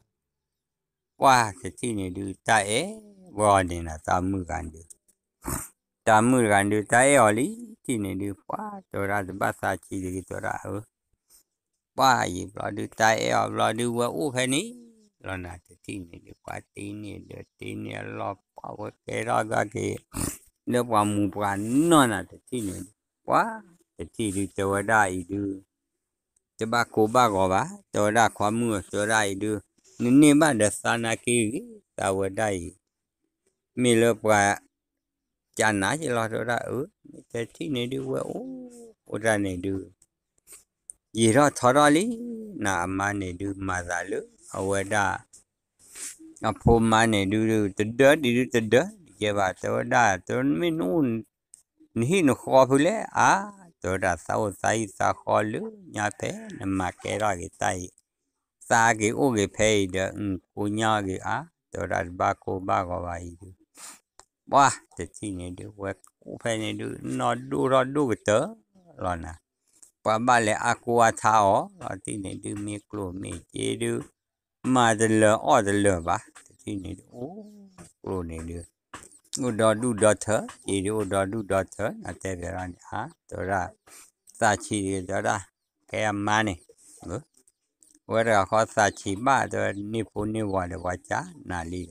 ပှၤတထံၣ်န့ၣ်ဒုး တၢ်အဲၣ်ဝဲအီၤန့ၣ်နၤ တၢ်မုၣ်တဂၤန့ၣ်ဒုး တၢ်မုၣ်တဂၤန့ၣ်ဒုး တၢ်အဲၣ်အီၤလံ တထံၣ်န့ၣ်ဒုး ပှၤတဲဝဲဒၣ်တဘၣ်သးဆံးတဂ့ၤ တဲဝဲဒၣ်အၢ ပှၤအံၤဘျီဒုး တၢ်အဲၣ်အီၤဘျီဒုး ဝဲအိၣ်ဖဲန့ၣ်လီၤနၤ တထံၣ်န့ၣ်ဒုး ပှၤတ့န့ၢ်ဒီးတ့န့ၢ်အလီၢ် ပှၤဝဲကဲထီၣ်က့ၤ လၢပှၤမူးပှၤနီၢ်နၤ တထံၣ်န့ၣ်ဒုး ပှၤတထံၣ်ဒုး တဲဝဲဒၣ်အံၤဒုး တဘၣ်ကိၢ်ဘၣ်ဂီၤဘၣ်, တဲဝဲဒၣ်ခွါမုၣ်ဧၢ တဲဝဲဒၣ်အံၤဒုး နန့ၢ်ဘၣ်ဒီးသးနာ်က့ဂ့ၤ သးဝဲဒၣ်အံၤ မ့ၢ်လၢပှၤ ကနၤယလီၤ တဲဝဲဒၣ်အၢ မ့ၢ်တထံၣ်န့ၣ်ဒုး ဝဲအိၣ်အိၣ်တၢ်န့ၣ်ဒုး ယံာ်ထီၣ်ထီထီၣ်လံ, နအမါန့ၣ်ဒုး မၤသးလၢ အဝဲဒၣ် အဖိမါန့ၣ်ဒုး တဒၢဒံးဒုး တဒၢဒံးကဲဘၣ် တဲဝဲဒၣ် တမ့ၢ်နအိၣ် နဟံၣ်နဃီဖုလဲၣ် အါ, တဲဝဲဒၣ် သးအိၣ်သးဟံၣ်သးဃီလၢညါဖဲ နမၤကဲထီၣ်က့ၤတၢ်အံၤ သးက့ၤအိၣ်က့ၤဖဲအံၤဒီး ကိညါက့ၤအါ, တဲဝဲဒၣ် တဘၣ်ကိၢ်ဘၣ်ဂီၤဘၣ်အံၤဒုး ပှၤတထံၣ်န့ၣ်ဒုး ဝဲအိၣ်ဖဲန့ၣ်ဒုး နီၢ်ဒိၣ်ထီၣ်ဒိၣ်ကတၢၢ်လီၤနၤ, ပှၤဘၣ်လဲၤအါကိၢ်အါထါအီၤလီၤ တထံၣ်န့ၣ်ဒုး မ့ၢ်ကျိၣ်မ့ၢ်စ့ဒုး မၤတလၢာ်အီၣ်တလၢာ်ဘၣ်, တထံၣ်န့ၣ်ဒုး အိၣ်ကျိၣ်န့ၣ်ဒုး အိၣ်ဒီဒူၣ်ဒီထၢ စ့ဒုးအိၣ်ဒီဒူၣ်ဒီထၢ နတဲဘၣ်ဒၣ်န့ၣ် အါ တဲဝဲဒၣ် သးဆံးတဂ့ၤ တဲဝဲဒၣ် ကဲအမါန့ၣ် ဝဲတဂၤဃီသးဆံးဘၣ် တဲဝဲ န့ၢ်ဖိန့ၢ်ဝၤဒီးပှၤကနၤလံဒီး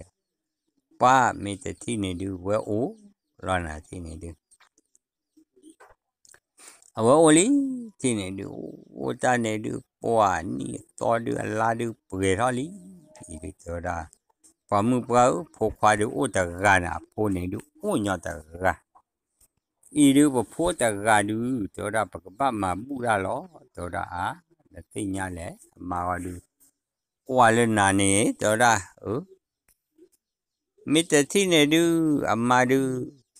ပှၤမ့ၢ်တထံၣ်န့ၣ်ဒုး ဝဲအိၣ်လီၤနၤ တထံၣ်န့ၣ်ဒုး အဝဲအိၣ်လံ တထံၣ်န့ၣ်ဒုး အိၣ်တၢ်န့ၣ်ဒုး ပှၤနံၣ်အသီဒုး အလါဒုးပှဲၤထီၣ်လံ, အံၤဒုးတဲဝဲဒၣ် ပှၤမုၣ်ပှၢ်ဧၢ ဖိခွါဒုးအိၣ်တဂၤန့ၣ် အဖိန့ၣ်ဒုး အိၣ်ညီတဂၤ အံၤဒုး ပဖိတဂၤဒုး တဲဝဲဒၣ် ပကဘၣ်မၤဘူၣ်တၢ်လီၤ တဲဝဲဒၣ် အါ နသ့ၣ်ညါလဲၣ် အမါဂီၢ်ဒုး ကွၢ်လၢနၤန့ၣ် တဲဝဲဒၣ် အၢ မ့ၢ်တထံၣ်န့ၣ်ဒုး အမါဒုး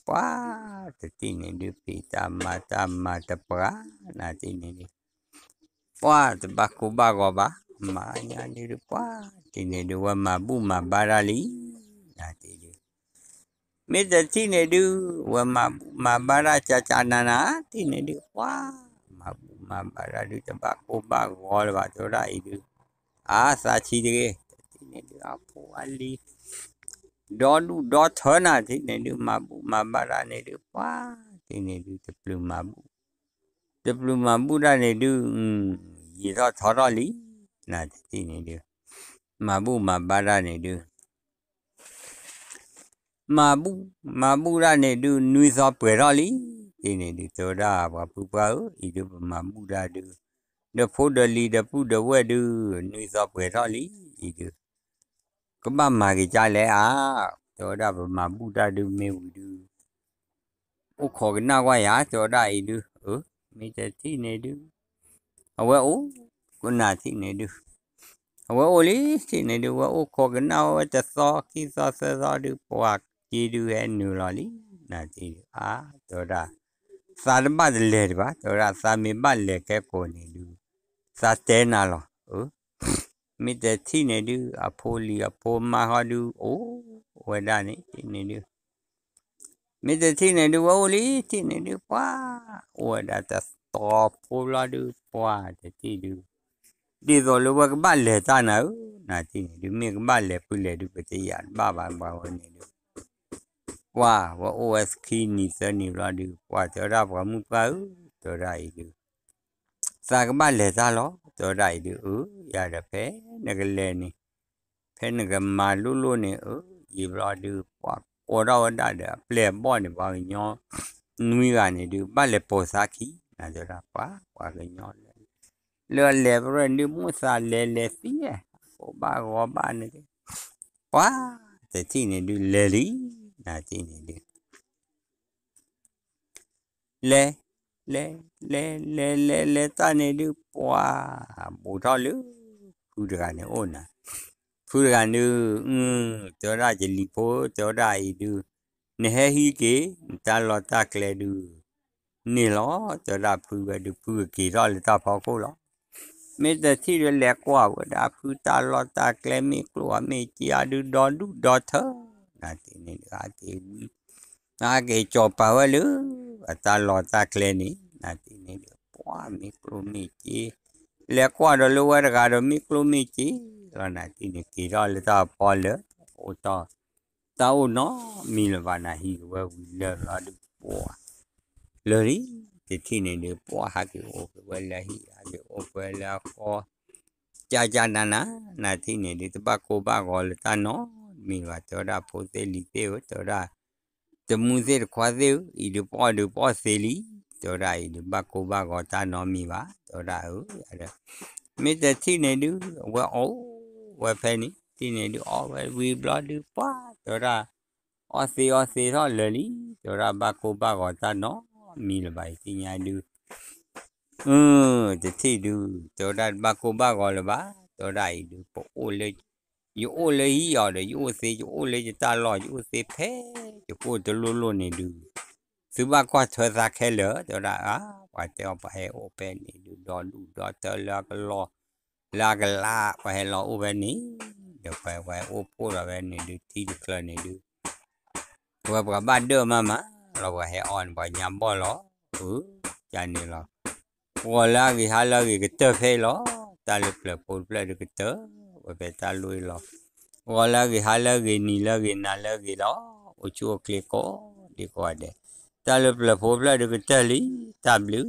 ပှၤတထံၣ်န့ၣ်ဒုး ဖံးတၢ်မၤတၢ်မၤတပှၤ နၤတထံၣ်န့ၣ်ဒုး ပှၤတဘၣ်ကိၢ်ဘၣ်ဂီၤဘၣ် မၤညါဒုး ပှၤတထံၣ်န့ၣ်ဒုး ဝဲမၤဘူၣ်မၤဘါတၢ်လံ နၤတထံၣ်ဒုး မ့ၢ်တထံၣ်န့ၣ်ဒုး ဝဲမၤဘူၣ်မၤဘါတၢ် ကကနၤနၤ တထံၣ်န့ၣ်ဒုး ပှၤမၤဘူၣ်မၤဘါတၢ်ဒုး တဘၣ်ကိၢ်ဘၣ်ဂီၤလၢၤဘၣ် တဲဝဲဒၣ်အံၤဒုး အါ သးဆံးတဂ့ၤ တထံၣ်န့ၣ်ဒုး အဖိအလံၤ ဒီဒူၣ်ဒီထၢနၤ တထံၣ်န့ၣ်ဒုး မၤဘူၣ်မၤဘါတၢ်န့ၣ်ဒုး ပှၤတထံၣ်န့ၣ်ဒုး တပျုာ်မၤဘူၣ် တပျုာ်မၤဘူၣ်တၢ်န့ၣ်ဒုး ယံာ်ထီၣ်ထီထီၣ်လံ နၤတထံၣ်န့ၣ်ဒုး မၤဘူၣ်မၤဘါတၢ်န့ၣ်ဒုး မၤဘူၣ်မၤဘူၣ်တၢ်န့ၣ်ဒုး နွံသီပှဲၤထီၣ်လံ တထံၣ်န့ၣ်ဒုး တဲဝဲဒၣ် ပှၤဖုပှၢ်ဧၢ အံၤဒုး ပမၤဘူၣ်တၢ်ဒုး ဒီးဖိဒီးလံၤဒီးပုၢ်ဒီးဝဲၢ်ဒုး နွံသီပှဲၤထီၣ်လံ အံၤဒုး ကဘၣ်မၤက့ၤကၢ်လဲၣ်ဧါ တဲဝဲဒၣ် ပမၤဘူၣ်တၢ်ဒုးမ့ၢ်ဝံၤဒုး အိၣ်ခိးကနၣ်ကွၢ်ယၤ တဲဝဲဒၣ်အံၤဒုး အၢ မ့ၢ်တထံၣ်န့ၣ်ဒုး အဝဲအိၣ်ကနၣ်ထံၣ်န့ၣ်ဒုး အဝဲအိၣ်လံထံၣ်န့ၣ်ဒုး ဝဲအိၣ်ခိးကနၣ်ဝဲတသီခံသီသၢသီဒုး ပှၤက့ဒုးဟဲနုာ်လီၤလံ နၤထံၣ်ဒုး အါ တဲဝဲဒၣ် သးတဘၣ်တလဲၤဒံးဘၣ် တဲဝဲဒၣ် သးမ့ၢ်ဘၣ်လဲၤကဲကိးန့ၣ်ဒုး သးတဲနၤလီၤ အၢ မ့ၢ်တထံၣ်န့ၣ်ဒုး အဖိလံၤအဖိမါဃီဒုး အိၣ်ဝဲဒၣ်န့ၣ် ထံၣ်န့ၣ်ဒုး မ့ၢ်တထံၣ်န့ၣ်ဒုး ဝဲအိၣ်လံ ထံၣ်န့ၣ်ဒုး ပှၤ အိၣ်ဝဲဒၣ်တသီဖိဘျီဒုး ပှၤတထံၣ်ဒုး ဒ်သိးလၢဝဲကဘၣ်လဲၤတၢ်နၤဧၢ နၤထံၣ်န့ၣ်ဒုး မ့ၢ်ကဘၣ်လဲၤဖုလဲၤဒုး ပတယၤတဘၣ်ဘၣ် ပှၤဝဲန့ၣ်ဒုး ပှၤ ဝဲအိၣ်ဝဲခံနံၤသၢနံၤဘျီဒုး ပှၤတဲဝဲဒၣ်ပှၤမုၣ်ပှၢ်ဧၢ တဲဝဲဒၣ်အံၤဒုး သးကဘၣ်လဲၤတၢ်လီၤ တဲဝဲဒၣ်အံၤဒုး အၢ ယၤဒီးဖဲနကလဲၤန့ၣ် ဖဲနကမၤလိလိၣ်န့ၣ် အၢ ယံာ်ဘျီဒုး ပှၤကိးထီၣ်ဝဲဒၣ်ဒီးအပျဲၢ်အဘီၣ်န့ၣ် ပှၤကညီနွံဂၤန့ၣ်ဒုး ဘၣ်လဲၤပိာ်သးခံ နၤတဲဝဲဒၣ် ပှၤ ပှၤကညီလၢ လၢအလဲၤပရဲၣ်ဒုးမိၣ်သးလဲၤလဲၤသံ ကိၢ်ဘၣ်ဂီၤဘၣ်န့ၣ် ပှၤ တထံၣ်န့ၣ်ဒုး လဲၤလံ နၤထံၣ်န့ၣ်ဒုး လဲၤ လဲၤ လဲၤ လဲၤ လဲၤ လဲၤ လဲၤတၢ်န့ၣ်ဒုး ပှၤ ဘူးထီၣ်လၢ ဖုတဂၤန့ၣ်အိၣ်နၤ, ဖုတဂၤန့ၣ် တဲဝဲဒၣ် ယလံၤဖိ တဲဝဲဒၣ်အံၤဒုး နဟဲဟံးက့ၤ နတၢ်လီၢ်တၢ်ကျဲဒုး န့ၣ်လီၤ တဲဝဲဒၣ်ဖုဝဲဒုး ဖုကက့ၤထီၣ်လၢတၢ်ဖီခိၣ်လီၤ. မ့ၢ်တထံၣ်ဒီးလဲၤကွၢ်ဝဲဒၣ်ဖုတၢ်လီၢ်တၢ်ကျဲ မ့ၢ်ကျိၣ်ဧါမ့ၢ်စ့ဧါဒုး ဒီဒူၣ်ဒီထၢ နၤထံၣ်န့ၣ်ဒုး ဟဲက့ၤဝံ ဟဲက့ၤကၠီၤပာ်ဝဲလၢ အတၢ်လီၢ်တၢ်ကျဲန့ၣ် နၤထံၣ်န့ၣ်ဒုး ပှၤမ့ၢ်ကျိၣ်မ့ၢ်စ့ လဲၤကွၢ်ဒီးလၢဝဲတဂၤဒီး မ့ၢ်ကျိၣ်မ့ၢ်စ့လီၤ နၤထံၣ်န့ၣ် က့ၤထီၣ်လၢတၢ်ဖီလၢ အိၣ်ထီၣ် တၢ်အိၣ်နီတမံၤလၢၤဘၣ် နၤဟံးက့ၤဝဲဝံၤလၢာ်လီၤဒုး ပှၤ လၢာ်လံ တထံၣ်န့ၣ်ဒုး ပှၤဟးက့ၤအိၣ်က့ၤဝဲလၢဟံၣ် ဟးက့ၤအိၣ်က့ၤဝဲလၢအဃီ ကၢ်ကၢ်နးနး နၤထံၣ်န့ၣ်ဒုး တဘၣ်ကိၢ်ဘၣ်ဂီၤလၢတၢ်နီတမံၤဘၣ် တဲဝဲဒၣ်ဖိသ့ၣ်လံၤသ့ၣ်ဧၢ တဲဝဲဒၣ် တမူသ့ၣ်တခွါသ့ၣ်ဧၢ အံၤဒုးပှၤဒုးပှၤသ့လံ တဲဝဲဒၣ်အံၤဒုး ဘၣ်ကိၢ်ဘၣ်ဂီၤတၢ်နီတမံၤဘၣ် တဲဝဲဒၣ်အၢ မ့ၢ်တထံၣ်န့ၣ်ဒုး အဝဲအိၣ်ဝဲဖဲန့ၣ် ထံၣ်န့ၣ်ဒုး အီၣ်ဝဲဝံၤဘျီဒုး ပှၤ တဲဝဲဒၣ် အီၣ်သ့အီၣ်သ့ထီၣ်လၢာ်လံ တဲဝဲဒၣ် ဘၣ်ကိၢ်ဘၣ်ဂီၤတၢ်နီတမံၤလၢၤဘၣ် ယသ့ၣ်ညါဒုး အၢ တထံၣ်ဒုး တဲဝဲဒၣ် တဘၣ်ကိၢ်ဘၣ်ဂီၤလၢၤဘၣ် တဲဝဲဒၣ်အံၤဒုး ပအိၣ်လၢ ယအိၣ်လၢဟံၣ်အီၤဒီး ယအိၣ်သ့ ယအိၣ်လၢယတၢ်လီၢ် ယအိၣ်သ့ဖဲယကိၢ်တလိၣ်လိၣ်န့ၣ်ဒုး သုဘၣ်ကွၢ်ထွဲသးခဲလၢာ် တဲဝဲဒၣ် အါ ပှၤတဲအီၤ ပှၤဟဲအိၣ်ဖဲန့ၣ်ဒုး ဒီဒူၣ်ဒီတၢလၢအကလီၢ် လၢအကလး ပှၤဟဲလီၤအိၣ်ဖဲန့ၣ် ဒီးပှၤ ပှၤဟဲအိၣ်ဖှိၣ်ဒီးဖဲန့ၣ်ဒုး ထံတချၢန့ၣ်ဒုး ဝဲပှၤဘၣ်ဒၢၣ်မးမးလီၤ ပှၤဟဲအီၣ်န့ၣ် ပှၤညါဘီၣ်လီၤ အၢ ကန့ၣ်လီၤ ဂီၤလၢအဂ့ၤဟါလၢအဂ့ၤကတၢၢ်ဖဲအံၤလီၤ တၢ်လၢပျၢၤဖိတဖျၢၣ်ဒုးကတၢၢ်ဝဲဖဲတၢ်လိၣ်အံၤလီၤ ဂီၤလၢအဂ့ၤဟါလၢအဂ့ၤနံၤလၢအဂ့ၤနၤလၢအဂ့ၤလီၤ အိၣ်ဆူၣ်အိၣ်ချ့ကိးဒံကိးဂၤဒဲး တၢ်လၢပျၢၤဖိတဖျၢၣ်ဒုးကတၢၢ်လံ တၢ်ဘျုး